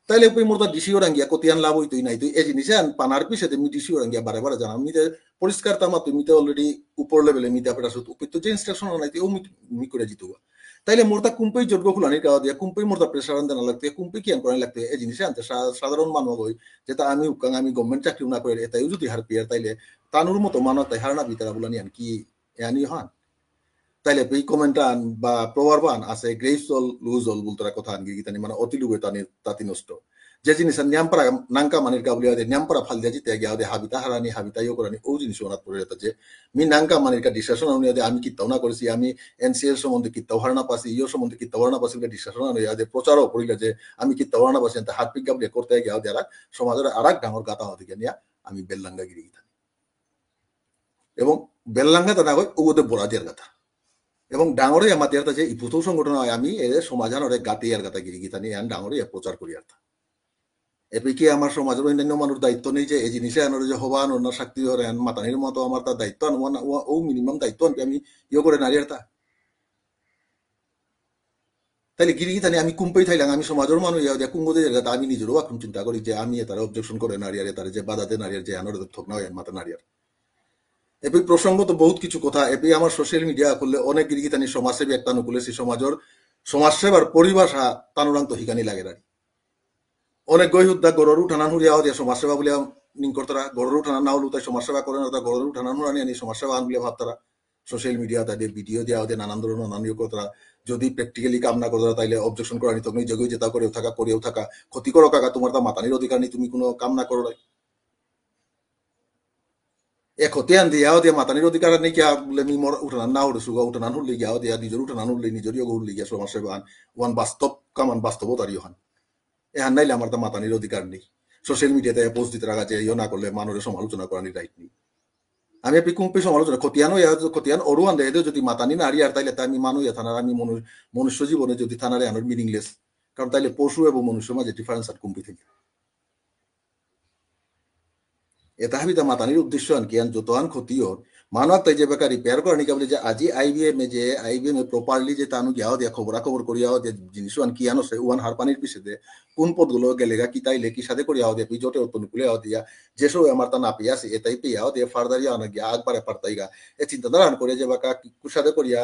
তাইলে ওই মোর তা ডিসি ওরাং গিয়া কতিয়ান লাভ হইতই নাই, তুই এই জিনিসে আন পানার পিছে তে মি ডিসি ওরাং গিয়া বারে বারে জানা, মি তে পরিষ্কার তামা তুই মি তে অলরেডি উপর লেভেলে মি তে আপেটা সুত, উপর তো যে ইনস্ট্রাকশন নাই, তুই ও মি, মি করে জিতুবা। তাইলে মোর তা কুম্পই জোটগো খুলানি কাওয়া দিয়া, কুম্পই মোর তা প্রেশার আনতে না লাগতে, কুম্পই কি আন করানি লাগতে, এই জিনিসে আনতে সা-, সাধারণ মানুষ হই, যেটা আমি উকাং আমি গভর্নমেন্ট চাকরি না করে, এটাই যদি হার পিয়ার, তাইলে তানুর মতো মানুষ তাই হার না বিতারা বুলানি আন কি, এ আনি হান। তাইলে এই কমেন্ট আন বা প্রভাব আন আছে, গ্রেপস অল লুজ অল বুলতারা কথা আন গিরি গিথানি, মানে অতি লোভে তানি তাতি নষ্ট। যে জিনিস আন নিয়ামপারা নাংকা মানির কাবুলিয়া দে, নিয়ামপারা ফাল দিয়া জিতে গিয়া দে, হাবিতা হারানি, হাবিতা ইয়ে করানি, ও জিনিস ওনাত পড়ে যেতা যে, মি নাংকা মানির কা ডিসকাশন আনিয়া দে, আমি কিত্তাও না করেছি, আমি এনসিএল সম্বন্ধে কিত্তাও হারনা পাসি, ইয়ে সম্বন্ধে কিত্তাও হারনা পাসি, ডিসকাশন আনিয়া দে, প্রচারও করিলা যে, আমি কিত্তাও হারনা পাসি, এনতে হাত পিক গাবলিয়া করতে গিয়া দে, আর সমাজের আর এক ডাঙর গাতা হতে গিয়া নিয়া, আমি বেল্লাঙ্গা গিরি গিথানি। এবং বেল্লাঙ্গা তা না কই, ওগোতে বড়া দিয়ার কথা। এবং ডাঙরে আমার দিয়ার তা যে ইপুতো সংগঠন হয়, আমি এ সমাধান ওরে গাতে ইয়ার কথা গিরি গিথানি, এন ডাঙরে এ প্রচার করি আর তা। এপি কি আমার সমাজের অন্যান্য মানুষ দায়িত্ব নেই যে এই জিনিসে আনোর যে হবা আনোর না শক্তি ধরে আন মাতানির মতো আমার তার দায়িত্ব আন, ওয়ান, ওয়া-, ও মিনিমাম দায়িত্ব আনকে আমি ইয়ে করে নারী আর তা। তাইলে গিরি গিথানি আমি কুম্পেই থাইলাম, আমি সমাজের মানুষ ইয়া দিয়া কুঙ্গতে জায়গা তা আমি নিজেরও এখন চিন্তা করি যে আমি এতারে অবজেকশন করে নারী আর এতারে যে বাধা দে নারী আর যে আনোর থক না হয় মাতা নারী আর। এপি প্রসঙ্গ তো বহুত কিছু কথা, এপি আমার সোশ্যাল মিডিয়া খুললে অনেক গিরি গিথানি সমাজসেবী একটা নুকুলে সে সমাজের সমাজসেবার পরিভাষা তানুরাং তো হিকানি লাগে নারী। অনেক গই হুদ্দা গরর উঠানা হুরিয়া হদিয়া সমাজসেবা বুলিয়া নিং করতারা, গরর উঠানা না হলু তাই সমাজসেবা করে না, তা গরর উঠানা হুরানি আনি সমাজসেবা আন বুলিয়া ভাবতারা। সোশ্যাল মিডিয়া তাদের ভিডিও দিয়া ওদের নানান ধরনের নানান ইয়ে করতারা। যদি প্র্যাকটিক্যালি কাম না করতারা, তাইলে অবজেকশন করানি তখন নিজেকেও যেটা করেও থাকা, করেও থাকা, ক্ষতি করো কাকা, তোমার তা মাতানির অধিকার নেই, তুমি কোনো কাম না করো। এ ক্ষতি আন দিয়া ওদের মাতানির অধিকার নেই কিয়া বুলে মি মোর উঠানান না হরে সুগা, উঠানান হুল্লে গিয়া ওদের নিজের উঠানান হুল্লে, নিজের ইয়ে হুল্লে গিয়া সমাজ সেবা আন, ওয়ান বাস্তব কামান বাস্তবতার ইয়ে হান। এহান নাইলে আমার তা মাতানির অধিকার নেই। সোশ্যাল মিডিয়াতে পোস্ট দিতে রাখা যে ইয়ে না করলে মানুষের সমালোচনা করানির রাইট নেই। আমি আপনি কুম্পি সমালোচনা, খতিয়ানো ইয়া, খতিয়ান অরুয়ান দেহে যদি মাতানি না হারিয়ার, তাইলে তা আমি মানু ইয়া থানার, আমি মনু-, মনুষ্য জীবনে যদি থানারে আনোর মিনিংলেস। কারণ তাইলে পশু এবং মনুষ্য মাঝে ডিফারেন্স আর কুম্পি থেকে। এটা হাবিতা মাতানির উদ্দেশ্য আন কি আন যত আন ক্ষতি অর, মানু তাই যে বেকার রিপেয়ার করানি কা বুলে যে আজি আইবিএম এ যে আইবিএম এ প্রপারলি যে তানু গিয়াও দিয়া খবরা খবর করিয়াও যে জিনিস আন কি আনো সে ওয়ান হারপানির পিছে দে কোন পদগুলো গেলেগা কি তাইলে কি সাথে করিয়াও দিয়া পিজটে অত নুকুলে আও দিয়া যেসব আমার তা না পিয়াসি এটাই পেয়াও দিয়া ফার্দার ইয়া না গিয়া আকবারে পারতাইগা। এ চিন্তাধারা আন করে যে বাকা কি কুসাদে করিয়া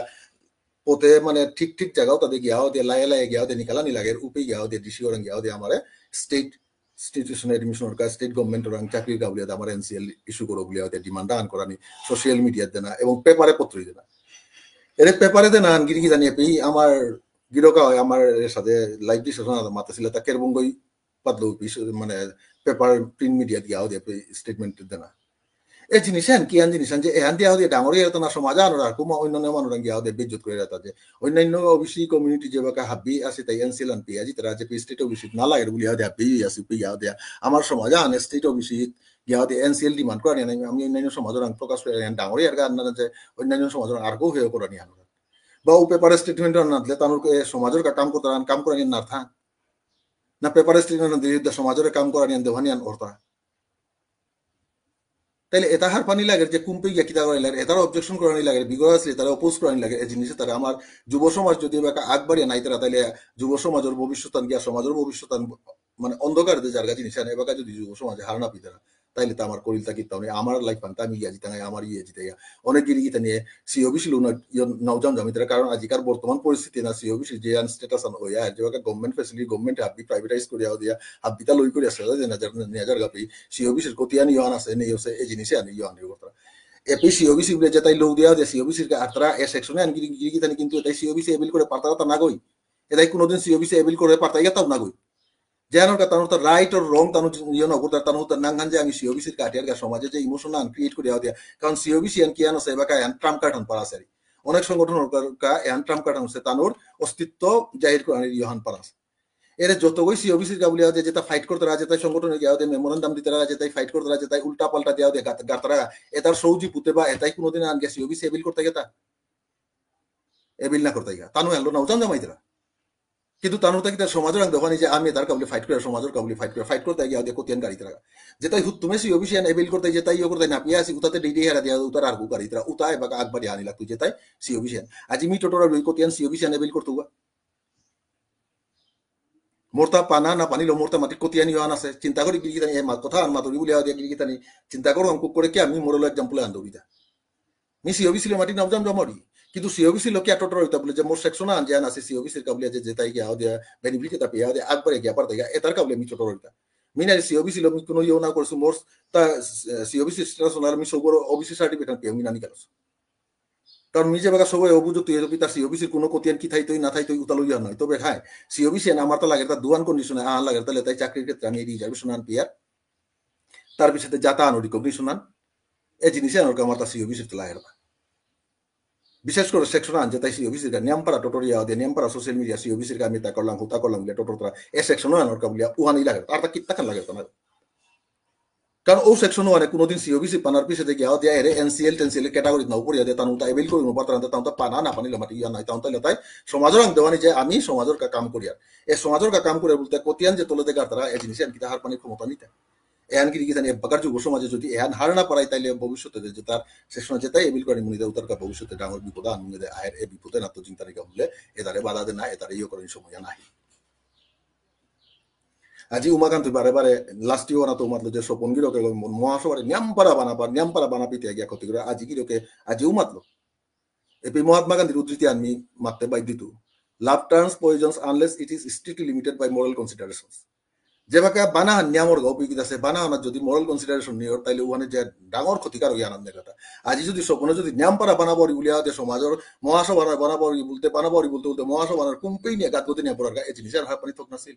পথে মানে ঠিক ঠিক জায়গাও তাদের গিয়াও দিয়া লায়ে লায়ে গিয়াও দিয়া নিকালা নি লাগের উপে গিয়াও দিয়া ডিসি ওরাং গিয়াও দিয়া আমারে স্টেট ইনস্টিটিউশন এডমিশন ওরকা স্টেট গভর্নমেন্ট ওরাং চাকরির কা বুলিয়া আমার এনসিএল ইস্যু করো বুলিয়া ওদের ডিমান্ড আন করানি সোশ্যাল মিডিয়াত দেনা এবং পেপারে পত্রই দেনা। এর পেপারে দেনা আন গিরি কি জানি এপি আমার গিরকা হয় আমার এর সাথে লাইভ ডিসকাশন মাতাছিল তা কেরবঙ্গই পাতলো পিস মানে পেপার প্রিন্ট মিডিয়াত গিয়াও দিয়া স্টেটমেন্ট দেনা। এ জিনিস আন কি আন জিনিস আন যে এহান দিয়া দিয়া ডাঙর ইয়ে তো না সমাজ আনো রাখো মা অন্যান্য মানুষ গিয়া ওদের বেজ্জত করে রাখা যে অন্যান্য ওবিসি কমিউনিটি যে বাকা হাবি আছে তাই এনসিএল আন পেয়া জিতারা যে স্টেট ওবিসি না লাগে বুলিয়া ওদের হাবি আছে পেয়া ওদের আমার সমাজ আন স্টেট ওবিসি গিয়া ওদের এনসিএল ডিমান্ড করে আনি আমি অন্যান্য সমাজের আন প্রকাশ করে আনি ডাঙর ইয়ার গান না যে অন্যান্য সমাজের আর কেউ হয়ে করে আনি আনো বা ও পেপার স্টেটমেন্ট না দিলে তানুর এ সমাজের কা কাম করতে আন কাম করে আনি না থা না পেপার স্টেটমেন্ট না দিলে সমাজের কাম করে আনি আন দেওয়ানি আন অর্থা তাইলে এটা হারপানি লাগে যে কুম্পে গিয়া কিতা করানি লাগে, এটার অবজেকশন করানি লাগে, বিগড়া আসলে তারা অপোজ করানি লাগে, এই জিনিসে তারা আমার যুব সমাজ যদি এবাকা আগবাড়িয়া নাই তারা, তাইলে যুব সমাজের ভবিষ্যৎ আন গিয়া সমাজের ভবিষ্যৎ আন মানে অন্ধকার দিয়ে জায়গা জিনিস আনে, এবাকা যদি যুব সমাজে হার না পিতারা, তাইলে তো আমার করিল তা কিতাও নেই, আমার লাইফ আনতে আমি গিয়া জিতাঙ্গাই, আমার ইয়ে জিতাইয়া। অনেক গিরি গিতা নিয়ে সিওবিসি লো না, ইয়ে নাও জাম জামি তারা, কারণ আজিকার বর্তমান পরিস্থিতি না সিওবিসি যে আন স্ট্যাটাস আন হইয়া, আর যেবাকা গভর্নমেন্ট ফ্যাসিলিটি, গভর্নমেন্ট হাবি প্রাইভেটেইজ করিয়া দিয়া, হাবিতা লই করিয়া সেটা যে নেজার, নেজার গাপি, সিওবিসির কতি আনি ইয়ে আন আছে, নেই আছে, এই জিনিসে আনি ইয়ে আনি করতারা। এপি সিওবিসি বুলে যেতাই লো দিয়া দে সিওবিসির কা আরতারা এ সেকশনে আন গিরি গিরি গিতানি কিন্তু এটাই সিওবিসি এবিল করে পারতারা তা নাগই। এটাই কোনোদিন সিওবিসি এবিল করে পারতাই গা তাও নাগই। যে আনোর কা তানুর তা রাইট অর রং তানু ইয়ে না করতারা তানু তা নাঙ্গান যে আমি সিওবিসির কাটিয়ার গা সমাজে যে ইমোশন আন ক্রিয়েট করে দিয়া। কারণ সিওবিসি আন কি আনো সেবা কা আন ট্রাম্প কার্ড আন পারা সারি। অনেক সংগঠন কা আন ট্রাম্প কার্ড আন সে তানুর অস্তিত্ব জাহির করে আনির ইয়ে হান পারা আছে। এরে যতগই সিওবিসির কা বুলিয়া যে যেটা ফাইট করতারা, যেটা সংগঠনে গিয়া ওদের মেমোরান্ডাম দিতারা, যেটাই ফাইট করতারা, যেটাই উল্টা পাল্টা দিয়া ওদের গাত-, গাতারা, এটার সৌজি পুতে বা এটাই কোনোদিন আন গিয়া সিওবিসি এবিল করতে গেতা। এবিল না করতে গেতা। তানু এলো না, উজান জামাইতারা। কিন্তু তানুর তাকি তার সমাজের আং দোকানে যে আমি তার কাবুলি ফাইট করে, সমাজের কাবুলি ফাইট করে, ফাইট করতে গিয়া ওদের কতিয়ান গাড়ি তারা। যেটাই হুত্তুমে সিওবিসি আন এবিল করতে, যেটাই ইয়ে করতে না পিয়া আসি, উতাতে ডিডি হেরা দিয়া উতার আর গু গাড়ি তারা, উতায় বাকা আকবারি আনি লাগতো, যেটাই সিওবিসি আন। আজি মি টোটোরা লই কতিয়ান সিওবিসি আন এবিল করতো গা। মোরতা পানা না পানিলো মোরতা মাটি কতিয়ানি আন আছে। চিন্তা করি গিরি গিতানি, এ মা-, কথা আন মাতুরি বুলিয়া দিয়া গিরি গিতানি। চিন্তা করো, আন কুক করে কি আমি মোরলো এক্সাম্পল আন দৌড়িতা। মি সিওবিসি লো মাটি নাম জাম জামারি। কিন্তু সিওবিসি লো কি আটো টোটো হইতা বুলে যে মোর সেকশন আন যে আন আছে সিওবিসির কাবুলিয়া যে যেতাই গিয়া দিয়া বেনিফিট এতা পেয়া দিয়া আকবারে গিয়া পারতা গিয়া এতার কাবুলিয়া মি ছোট হইতা। মি না সিওবিসি লো মি কোনো ইয়ে না করছু মোর তা, এ, সিওবিসি স্ট্যাটাস ওনার মি সবর ওবিসি সার্টিফিকেট পেয়া মি নানি কালস। কারণ মি যে বাকা সবাই অভিযুক্ত ইয়ে তো পিতা সিওবিসির কোনো কতিয়ান কি থাইতই না থাইতই উতালো ইয়া নয়। তবে হ্যাঁ, সিওবিসি আন আমার তা লাগে তা দুয়ান কন্ডিশনে আন লাগে তাহলে তাই চাকরির ক্ষেত্রে আমি রিজার্ভেশন আন পিয়ার। তার পিছনে যাতা আনো রিকগনিশন আন। এই জিনিসে আনোর কা আমার তা সিওবিসির তো লাগে না। বিশেষ করে সেকশন আন যেতাই সিওবিসির কা নিয়াম পারা টোটোরিয়া দে নিয়াম পারা সোশ্যাল মিডিয়া সিওবিসির কা আমি তা করলাম, হুতা করলাম, বুলে টোটো তারা এ সেকশন আনোর কা বুলিয়া উহানি লাগে। আর তা কিত্তা খান লাগে তো না। কারণ ও সেকশন ওয়ানে কোনোদিন সিওবিসি পানার পিছে দেখে আও দিয়া এরে এনসিএল টেনসিএল ক্যাটাগরি না উপরে দিয়া তানু তা এবিল করে নো পারতারা তানু তা পানা না পানি লমাটি ইয়া নাই তানু তা লতাই সমাজর আং দেওয়ানি যে আমি সমাজর কা কাম করিয়ার। এ সমাজর কা কাম করিয়ার বলতে কতিয়ান যে তলে দেখা তারা এ জিনিসে আন কিতা হার পানি ক্ষমতা নিতে। এহান গিরি গিথানি এবাকার যুব সমাজে যদি এহান হার না পারাই তাইলে ভবিষ্যতে যে তার সেকশন যেতাই এবিল করে মুনি দেউতার কা ভবিষ্যতে ডাঙর বিপদ আন মুনি দে আয়ের এ বিপদে না তো চিন্তা রেখা বললে এদারে বাধা দে না এদারে ইয়ে করার সময় নাই। আজি উমাকান্ত বারে বারে লাস্ট ইয়ার না তো মাতলো যে স্বপন গিরকে মহাসভারে নিয়ামপারা বানাবার নিয়ামপারা বানাপিতে গিয়া ক্ষতি করে আজি গিরকে আজিও মাতলো। এপি মহাত্মা গান্ধীর উদ্ধৃতি আমি মাততে বাধ্য দিতু। Love turns poisons unless it is strictly limited by moral considerations. যেবাকা বানা নিয়ামর গা অপিকিত আছে, বানা আনা যদি moral consideration নিয়র, তাইলে ওখানে যে ডাঙর ক্ষতিকার হইয়া আনন্দ কথা। আজি যদি স্বপনে যদি নিয়াম পারা বানাবরি বুলিয়া দে সমাজর মহাসভা নয় বানাবরি বলতে, বানাবরি বলতে বলতে মহাসভা নয় কুম্পেই নিয়ে গাত গতি নিয়ে পড়ার গা, এই জিনিস আর হারপানি থক নাছিল।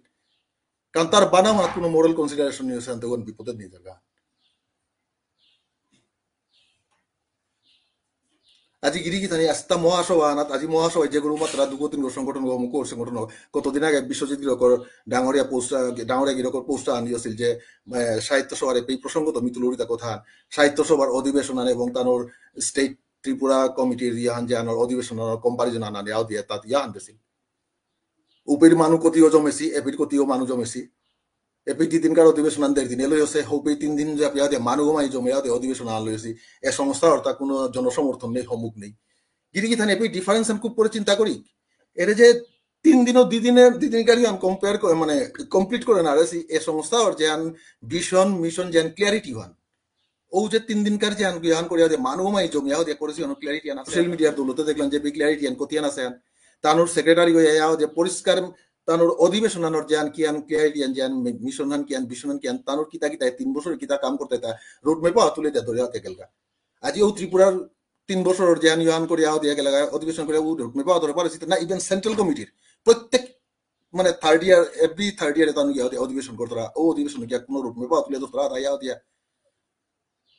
কারণ তার বানা আনা কোনো moral consideration নিয়ে শান্ত কোন বিপদে নিয়ে যাবে। আজি গিরি গিথানি আস্তা মহাসভা আনাত, আজি মহাসভায় যে গরু মাত্রা দুগো তিনগো সংগঠন গো, অমুক সংগঠন গো, কতদিন আগে বিশ্বজিৎ গিরকর ডাঙরিয়া পোস্ট, ডাঙরিয়া গিরকর পোস্ট আনি আছিল যে, আহ, সাহিত্য সভার এই প্রসঙ্গ তো মিতুলুরিতা কথা, সাহিত্য সভার অধিবেশন আনে এবং তানোর স্টেট ত্রিপুরা কমিটির ইয়াহান যে আনার অধিবেশন আনার কম্পারিজন আনানি আও দিয়া তাত ইয়াহান দেছিল। উপের মানু কতিও জমেছি, এপির কতিও মানু জমেছি। এপি তি দিনকার অধিবেশন আন দেড় দিন এলো হচ্ছে, হৌপে তিন দিন যে পিয়া দে মানু গমাই জমে দে অধিবেশন আন লইছি। এ সংস্থা অর্থাৎ কোনো জনসমর্থন নেই, হমুক নেই। গিরি গিথানি এপি ডিফারেন্স আন খুব করে চিন্তা করি। এরে যে তিন দিনও দুই দিনের, দুই দিনকার ইয়ান কম্পেয়ার করে, মানে, কমপ্লিট করে না রেছি, এ সংস্থা ওর যে আন ভিশন, মিশন, যে আন ক্লিয়ারিটি ওয়ান। ও যে তিন দিনকার যে আন, ইয়ান করিয়া দে মানু গমাই জমিয়া দে করেছি, অনেক ক্লিয়ারিটি আন আছে। সোশ্যাল মিডিয়ার দৌলতে দেখলাম যে বি ক্লিয়ারিটি আন কতিয়ান আছে আন। তানুর সেক্রেটারি হয়ে যাও যে পরিষ্কার তানুর অধিবেশন আনোর যে আন কি আন ক্লিয়ারিটি আন যে আন মি-, মিশন আন কি আন ভিশন আন কি আন তানুর কিতা কিতা তিন বছর কিতা কাম করতে তা রোড ম্যাপও তুলে দেয় ধরে হাতে গেলগা। আজি ও ত্রিপুরার তিন বছর যে আন ইয়ান করে আও দিয়া গেলগা অধিবেশন করে ও রোড ম্যাপও ধরে পারে না, ইভেন সেন্ট্রাল কমিটির প্রত্যেক মানে থার্ড ইয়ার, এভরি থার্ড ইয়ারে তানু গিয়া অধি-, অধিবেশন করতারা, ও অধিবেশন গিয়া কোনো রোড ম্যাপও তুলে ধরতারা, তাই আও দিয়া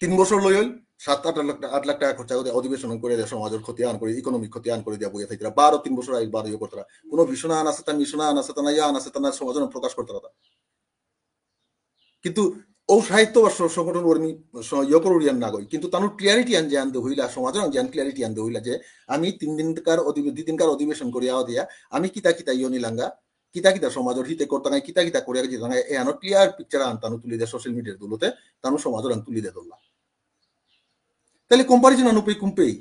তিন বছর লই হইল, সাত আট লাখ, আট লাখ টাকা খরচা করে অধিবেশন করে দেয়, সমাজের ক্ষতি আন করে, ইকোনমিক ক্ষতি আন করে দিয়া বইয়া থাকতারা, বারো তিন বছর আইল, বারো ইয়ে করতারা। কোনো ভিশন আন আছে তা, মিশন আন আছে তা, না ইয়া আন আছে তা, না সমাজে প্রকাশ করতারা তা। কিন্তু ও সাহিত্য বা স-, সংগঠন কর্মী স-, ইয়ে করুরিয়ান না গই, কিন্তু তানুর ক্লিয়ারিটি আন যে আনতে হইলা, সমাজের আন যে আন ক্লিয়ারিটি আনতে হইলা যে আমি তিন দিনকার অধিবে-, দুই দিনকার অধিবেশন করিয়া দিয়া আমি কিতা কিতা ইয়ে নিলাঙ্গা, কিতা কিতা সমাজের হিতে করতাঙ্গাই, কিতা কিতা করিয়া দিতাঙ্গাই, এ আনো ক্লিয়ার পিকচার আন তানু তুলি দে সোশ্যাল মিডিয়ার দৌলতে, তানু সমাজের আন তুলি দে দোল্লা। তাহলে কম্পারিজন আনু পেই কুম্পেই।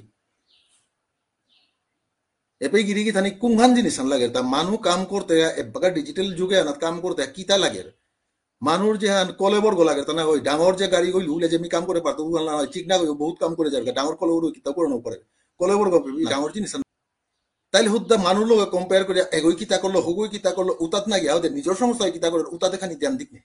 এপেই গিরি গিথানি কুংহান জিনিস আন লাগে, তা মানু কাম করতে, এবাকা ডিজিটাল যুগে আনাত কাম করতে, কিতা লাগে? মানুর যে হান কলেবর গো লাগে, তা না ওই ডাঙর যে গাড়ি গই লুলে যে মি কাম করে পারতো, উহান না হয়, ঠিক না গই, বহুত কাম করে যার, ডাঙর কলেবর কিতা করে না করে। কলেবর গো, না। ডাঙর জিনিস আন তাইলে হুদ্দা মানুর লগে কম্পেয়ার করে এগোই কিতা করলো, হগোই কিতা করলো, উতাত না গিয়া ওদের নিজের সংস্থায় কিতা করে, উতাতে খানি ধ্যান দিক নে।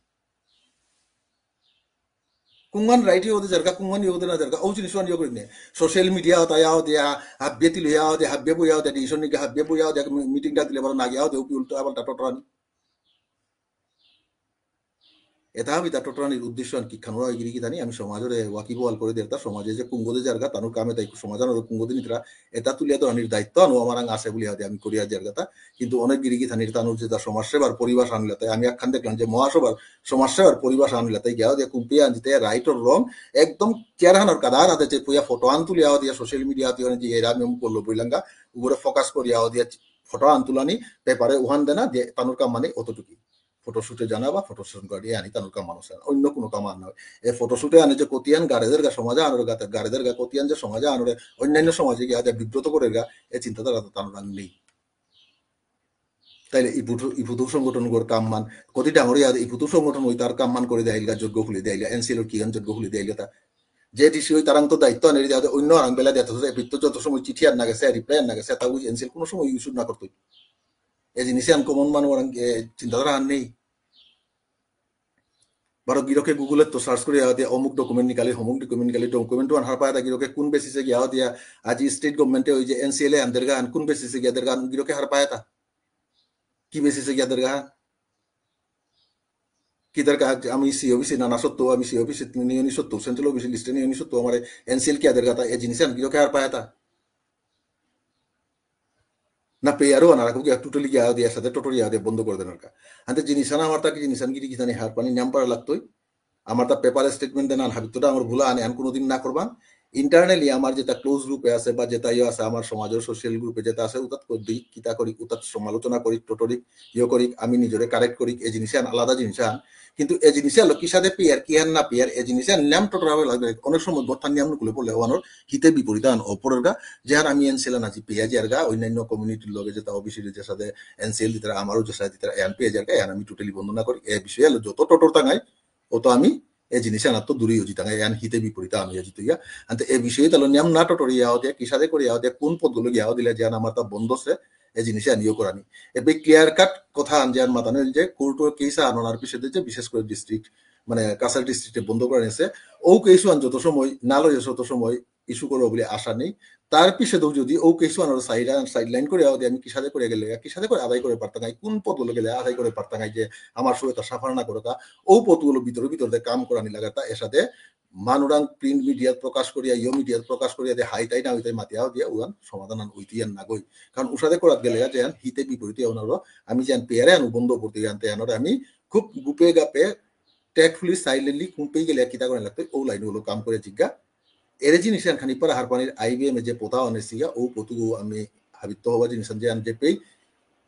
কুঙ্গন রাইট ইয়ে ওদের জায়গা, কুঙ্গন ইয়ে ওদের না জায়গা, ও জিনিস ওয়ান ইয়ে করে নে। সোশ্যাল মিডিয়া হতা ইয়া ওদের, হাব্বে তিল ইয়া ওদের, হাব্বে বইয়া ওদের, ডিসিশন নিকে হাব্বে বইয়া ওদের, মিটিং ডাক দিলে বড় না গিয়া ওদের, উপি উল্টো আবার তা টটরানি। এটা আমি তা টটরানির উদ্দেশ্য আর কি খানোয়া গিরি কি জানি, আমি সমাজরে ওয়াকিবহাল করে দের, তা সমাজে যে কুঙ্গদে জায়গা, তানুর কামে তাই সমাজ আনার কুঙ্গদে নিতরা, এটা তুলিয়া ধরানির দায়িত্ব আনো আমার আং আছে বলিয়া দে আমি করিয়া জায়গা তা। কিন্তু অনেক গিরি কি জানির তানুর যে তা সমাজসেবার পরিভাষা আনলে তাই আমি একখান দেখলাম যে মহাসভার সমাজসেবার পরিভাষা আনলে তাই গিয়া দিয়া কুম্পিয়া আনজিতে রাইট অর রং একদম চেয়ার হানোর কাদার হাতে যে পুয়া ফটো আন তুলিয়া দিয়া সোশ্যাল মিডিয়া তে যে এরা আমি করলো বইলাঙ্গা উপরে ফোকাস করিয়া দিয়া ফটো আন তুলানি পেপারে উহান দেনা যে তানুর কাম মানে অতটুকুই। ফটোশুটে জানা বা ফটো সেশন করা, এ আনি তানুর কাম মানুষ আন। অন্য কোনো কাম আর নয়। এ ফটোশুটে আনে যে কতিয়ান গাড়েদের গা সমাজে আনোর গা, গাড়েদের গা কতিয়ান যে সমাজে আনোরে, অন্যান্য সমাজে গিয়া যে বিব্রত করে গা, এ চিন্তাধারা তো তানুর আন নেই। তাইলে ইপুতু, ইপুতু সংগঠন গর কাম মান, কতি ডাঙর ইয়া, ইপুতু সংগঠন ওই তার কাম মান করে দেয় গা, যোগ্য খুলে দেয় গা, এনসিএল কি গান যোগ্য খুলে দেয় গা তা। যে ডিসি ওই তারাং তো দায়িত্ব আনে দেয়, অন্য আরাং বেলা দেয়, তো এপিত তো যত সময় চিঠি আর না গেছে, রিপ্লাই আর না গেছে, তা বুঝি এনসিএল কোনো সময় ইস্যু না করতোই। এ জিনিসে আনকমন মানু ওরাং, এ, চিন্তাধারা আর নেই। বারো গিরকে Google-এ তো সার্চ করে আদে অমুক ডকুমেন্ট নিকালি, হমুক ডকুমেন্ট নিকালি, ডকুমেন্ট ওয়ান হার পায় তা গিরকে কোন বেসিসে গিয়া দিয়া, আজি স্টেট গভর্নমেন্টে ওই যে এনসিএল এ আন্দেরগা আন কোন বেসিসে গিয়া দেরগা আন গিরকে হার পায় তা? কি বেসিসে গিয়া দেরগা আন? কি দেরগা আজ আমি সি ওবিসি না, না সত্য, আমি সি ওবিসি নিয়ে নি সত্য, সেন্ট্রাল ওবিসি লিস্টে নিয়ে নি সত্য, আমার এনসিএল কি আদেরগা তা, এ জিনিসে আন গিরকে হার পায় তা? না পেয়ারও আনারা কুকি টুটলি গিয়া দিয়া সাথে টোটোরি আদে বন্ধ করে দেনার কা। আনতে জিনিস আনা আমার তাকে জিনিস আন গিরি গিথানি হার পানি নাম পারা লাগতোই। আমার তা পেপার স্টেটমেন্ট দেনান হাবিত ডাঙর ভুলা আনে আন কোনোদিন না করবান। ইন্টারনালি আমার যেটা ক্লোজ গ্রুপে আছে বা যেটা ইয়ে আছে আমার সমাজের সোশ্যাল গ্রুপে যেটা আছে উতাত করি, কিতা করি, উতাত সমালোচনা করি, টোটোরি ইয়ে করি, আমি নিজরে কারেক্ট করি, এই জিনিস আন আলাদা জিনিস আন। কিন্তু এই জিনিস আলো কিসাদে পেয়ার, কি আর না পেয়ার, এই জিনিস আন নাম টোটোরা লাগবে। অনেক সময় গঠন নিয়ম নুকুলে পড়লে ওয়ানোর হিতে বিপরীত আন অপরের গা, যে আর আমি এনসিএল আন আজি পেয়া যে আর গা, অন্যান্য কমিউনিটির লগে যেটা ওবিসির যে সাথে এনসিএল দিতারা, আমারও যে সাথে দিতারা, এন পেয়া যে আর গা, এন আমি টোটালি বন্ধ না করি। এ বিষয়ে আলো যত টোটোর তাঙাই, অত আমি এ জিনিস আনার তো দূরেই হচ্ছি, তাঙাই এন হিতে বিপরীত আন হইয়া জিতইয়া। আনতে এ বিষয়ে তাহলে নিয়ম না টোটোরি ইয়াও দিয়া, কিসাদে করে ইয়াও দিয়া, কোন পদগুলো গিয়াও দিলে যে আন আমার তা বন্ধ সে, এ জিনিসে আনিও করানি। এবে ক্লিয়ার কাট কথা আন যে আন মাতানো যে কোর্টর কেস আন ওনার পিছে যে বিশেষ করে ডিস্ট্রিক্ট মানে কাছাড় ডিস্ট্রিক্টে বন্ধ করে নিয়েছে। ও কেস আন যত সময় না লইছে তত সময় ইস্যু করবো বলে আশা নেই। তার পিছে তো যদি ও কেস আন সাইড সাইডলাইন করে আওদে আমি কিসাদে করে গেলে কিসাদে করে আদায় করে পারতাম, কোন পথ বলে গেলে আদায় করে পারতাম যে আমার সঙ্গে তো সাফার না করে তা ও পথগুলো ভিতরে ভিতরে কাম করানি লাগাতা এসাদে মানুরাং প্রিন্ট মিডিয়াত প্রকাশ করিয়া ইয়ো মিডিয়াত প্রকাশ করিয়া দে হাইতাই না হইতাই মাতিয়া দিয়া উহান সমাধান আন উইতিয়ান নাগই। কারণ উসাদে করাত গেলে যেন হিতে বিপরীতে অনারো আমি যেন পেয়ারে আনু বন্ধ করতে জানতে আনরে আমি খুব গুপে গাপে ট্যাক্টফুলি সাইলেন্টলি কুম্পেই গেলে কিতা করে লাগতো ও লাইন হলো কাম করে জিজ্ঞা। এরে জিনিস আন খানি পারা হারপানির আইবিএম এ যে পোতা অনেসিগা ও পতুগো আমি হাবিত্ত হবা জিনিস আন যে আন যে পেই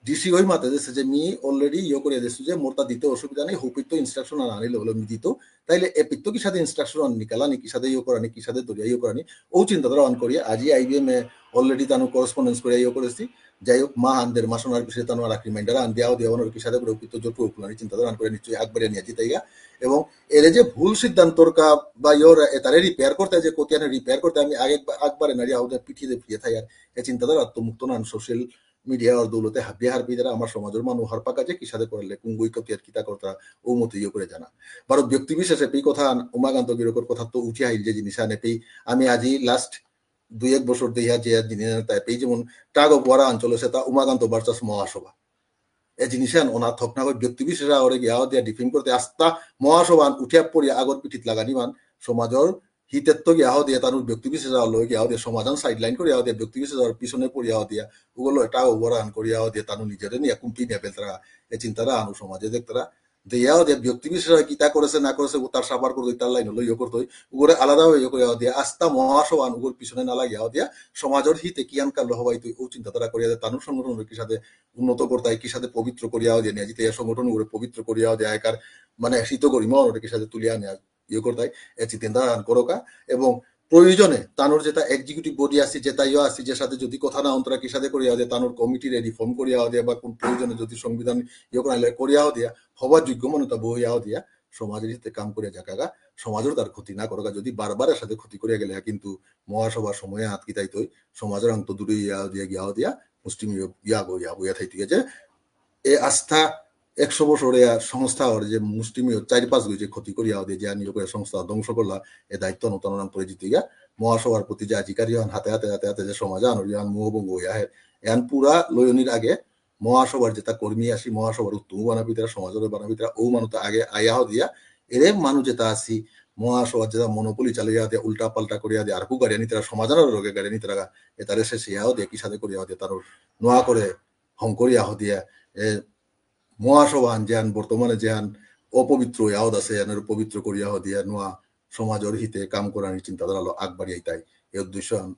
ডিসি হই মাতে দেসে যে মি অলরেডি ইয়ে করে দেসু যে মোরতা দিতে অসুবিধা নেই, হুপিত তো ইনস্ট্রাকশন আন আনিলে হলো মি দিত। তাইলে এপিত তো কিসাদে ইনস্ট্রাকশন আন নিকালানি, কিসাদে ইয়ে করানি, কিসাদে দরিয়া ইয়ে করানি, ও চিন্তাধারা আন করিয়া আজি আইবিএম এ অলরেডি তানু করেসপন্ডেন্স করিয়া ইয়ে করেসি। যাই হোক, মা আন দেড় মাস ওনার পিছে তানু আর রিমাইন্ডার আন দিয়াও দিয়া ওনার কিসাদে করে হুপিত তো জোট করে ফুলানি চিন্তাধারা আন করে নিশ্চয়ই আকবারে নিয়ে জিতাইগা। এবং এরে যে ভুল সিদ্ধান্তর কা বা ইয়োর এতারে রিপেয়ার করতে যে কতিয়ানে রিপেয়ার করতে আমি আগে আকবারে নারী আউদে পিঠিয়ে ফিরে থাই আর এ চিন্তাধারা তো মুক্ত নান সোশ্যাল মিডিয়া আর দৌলতে হাবিয়ে হারপি যারা আমার সমাজের মানু হারপাকা যে কিসাদে করলে কুঙ্গুই কতিয়ার কিতা করতা ও মতে ইয়ে করে জানা। বারো ব্যক্তি বিশেষে পি কথা আন উমাকান্ত গিরকর কথা তো উঠি আহিল যে জিনিস আনে পি আমি আজি লাস্ট দুই এক বছর দেহিয়া যে জিনিস তাই পি যেমন টাগ অফ ওয়ার অঞ্চলে সেটা উমাকান্ত ভার্সাস মহাসভা। এ জিনিস আন ওনা থকনা করে ব্যক্তি বিশেষ ওরে গিয়া দিয়া ডিফেন্ড করতে আস্তা মহাসভা আন উঠিয়া পড়িয়া আগর পিঠিত লাগানি মান সমাজর হিতেত্ত গিয়া হদিয়া তানুর ব্যক্তি বিশেষ আলো গিয়া হদিয়া সমাধান সাইডলাইন করিয়া হদিয়া ব্যক্তি বিশেষ আর পিছনে পড়িয়া হদিয়া উগলো এটা ওভার আন করিয়া হদিয়া তানু নিজেরে নিয়ে কুম্পি নিয়ে বেলতারা এ চিন্তারা আনু সমাজে দেখতারা দেয়া হদিয়া ব্যক্তি বিশেষ কিতা করেছে না করেছে ও তার সাবার করতো তার লাইন হলো ইয়ে করতো উগরে আলাদা হয়ে ইয়ে করিয়া হদিয়া আস্তা মহাসভা আন উগর পিছনে না লাগিয়া হদিয়া সমাজর হিতে কি আন কালো হবাই তুই ও চিন্তাধারা করিয়া হদিয়া তানুর সংগঠন কিসাদে উন্নত করতাই কিসাদে পবিত্র করিয়া হদিয়া নিয়ে জিতে সংগঠন উগরে পবিত্র করিয়া হদিয়া একার মানে হিত করিমা ওরে কিসাদে তুলিয়া নিয়ে ইয়ে করতাই এ চিন্তাধারা আন করকা এবং প্রয়োজনে তানুর যেটা এক্সিকিউটিভ বডি আছে যেটা ইয়ে আছে যে সাথে যদি কথা না অন্তরা কিসাদে করিয়া হদিয়া তানুর কমিটিরে রিফর্ম করিয়া হদিয়া বা কোন প্রয়োজনে যদি সংবিধান ইয়ে করা হলে করিয়া হদিয়া হবার যোগ্য মনতা বইয়া হদিয়া সমাজের হিতে কাম করিয়া যাকাগা সমাজের তার ক্ষতি না করকা যদি বারবার এর সাথে ক্ষতি করিয়া গেলে কিন্তু মহাসভার সময়ে আটকিতাই তৈ সমাজের আন্ত দূরে ইয়া হদিয়া গিয়া হদিয়া মুসলিম ইয়া গো ইয়া বইয়া থাইতে গেছে এ আস্থা একশো বছরে আর সংস্থা ওর যে মুষ্টিমেয় চারি পাঁচ গই যে ক্ষতি করিয়া ওদের যে আনি করে সংস্থা ধ্বংস করলা এ দায়িত্ব নতুন নাম পরে জিতে গিয়া মহাসভার প্রতি যে অধিকারী হন হাতে হাতে হাতে হাতে যে সমাজ আনর ইয়ান মোহভঙ্গ হইয়া হে এন পুরা লয়নির আগে মহাসভার যেটা কর্মী আসি মহাসভার উত্তম বানাবি তারা সমাজের বানাবি তারা ও মানুষ আগে আয়া দিয়া এরে মানুষ যেটা আসি মহাসভার যেটা মনোপলি চালিয়ে দিয়ে উল্টা পাল্টা করিয়া দিয়ে আর কু গাড়ি আনি তারা সমাজের লোকে গাড়ি আনি তারা এ তারে শেষ ইয়াও দিয়ে কিসাদে করিয়া দিয়ে তার নোয়া করে হংকরিয়া হদিয়া এ মহাসভা আন যেহান বর্তমানে যেহান অপবিত্র ইয়াদ আছে এহানরে পবিত্র করিয়া হদিয়া নোয়া সমাজর হিতে কাম করানি চিন্তাধারা লো আগবাড়িয়াই তাই এ উদ্দেশ্য আন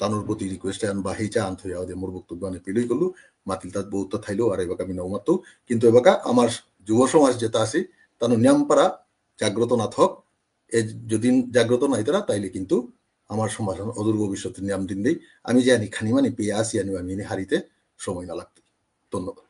তানুর প্রতি রিকোয়েস্ট আন বা হেচা আন থইয়া হদিয়া মোর বক্তব্য আনে পিলই করলু মাতিল তাত বহুত থাইলো আর এবাকা আমি নৌমাত্ত কিন্তু এবাকা আমার যুব সমাজ যেটা আছে তানু নিয়াম পারা জাগ্রত না থক এ যদি জাগ্রত নাই তারা তাইলে কিন্তু আমার সমাজ অদূর ভবিষ্যতে নিয়াম দিন দেই আমি যে আনি খানি মানি পেয়ে আসি আনি আমি হারিতে সময় না লাগতো ধন্যবাদ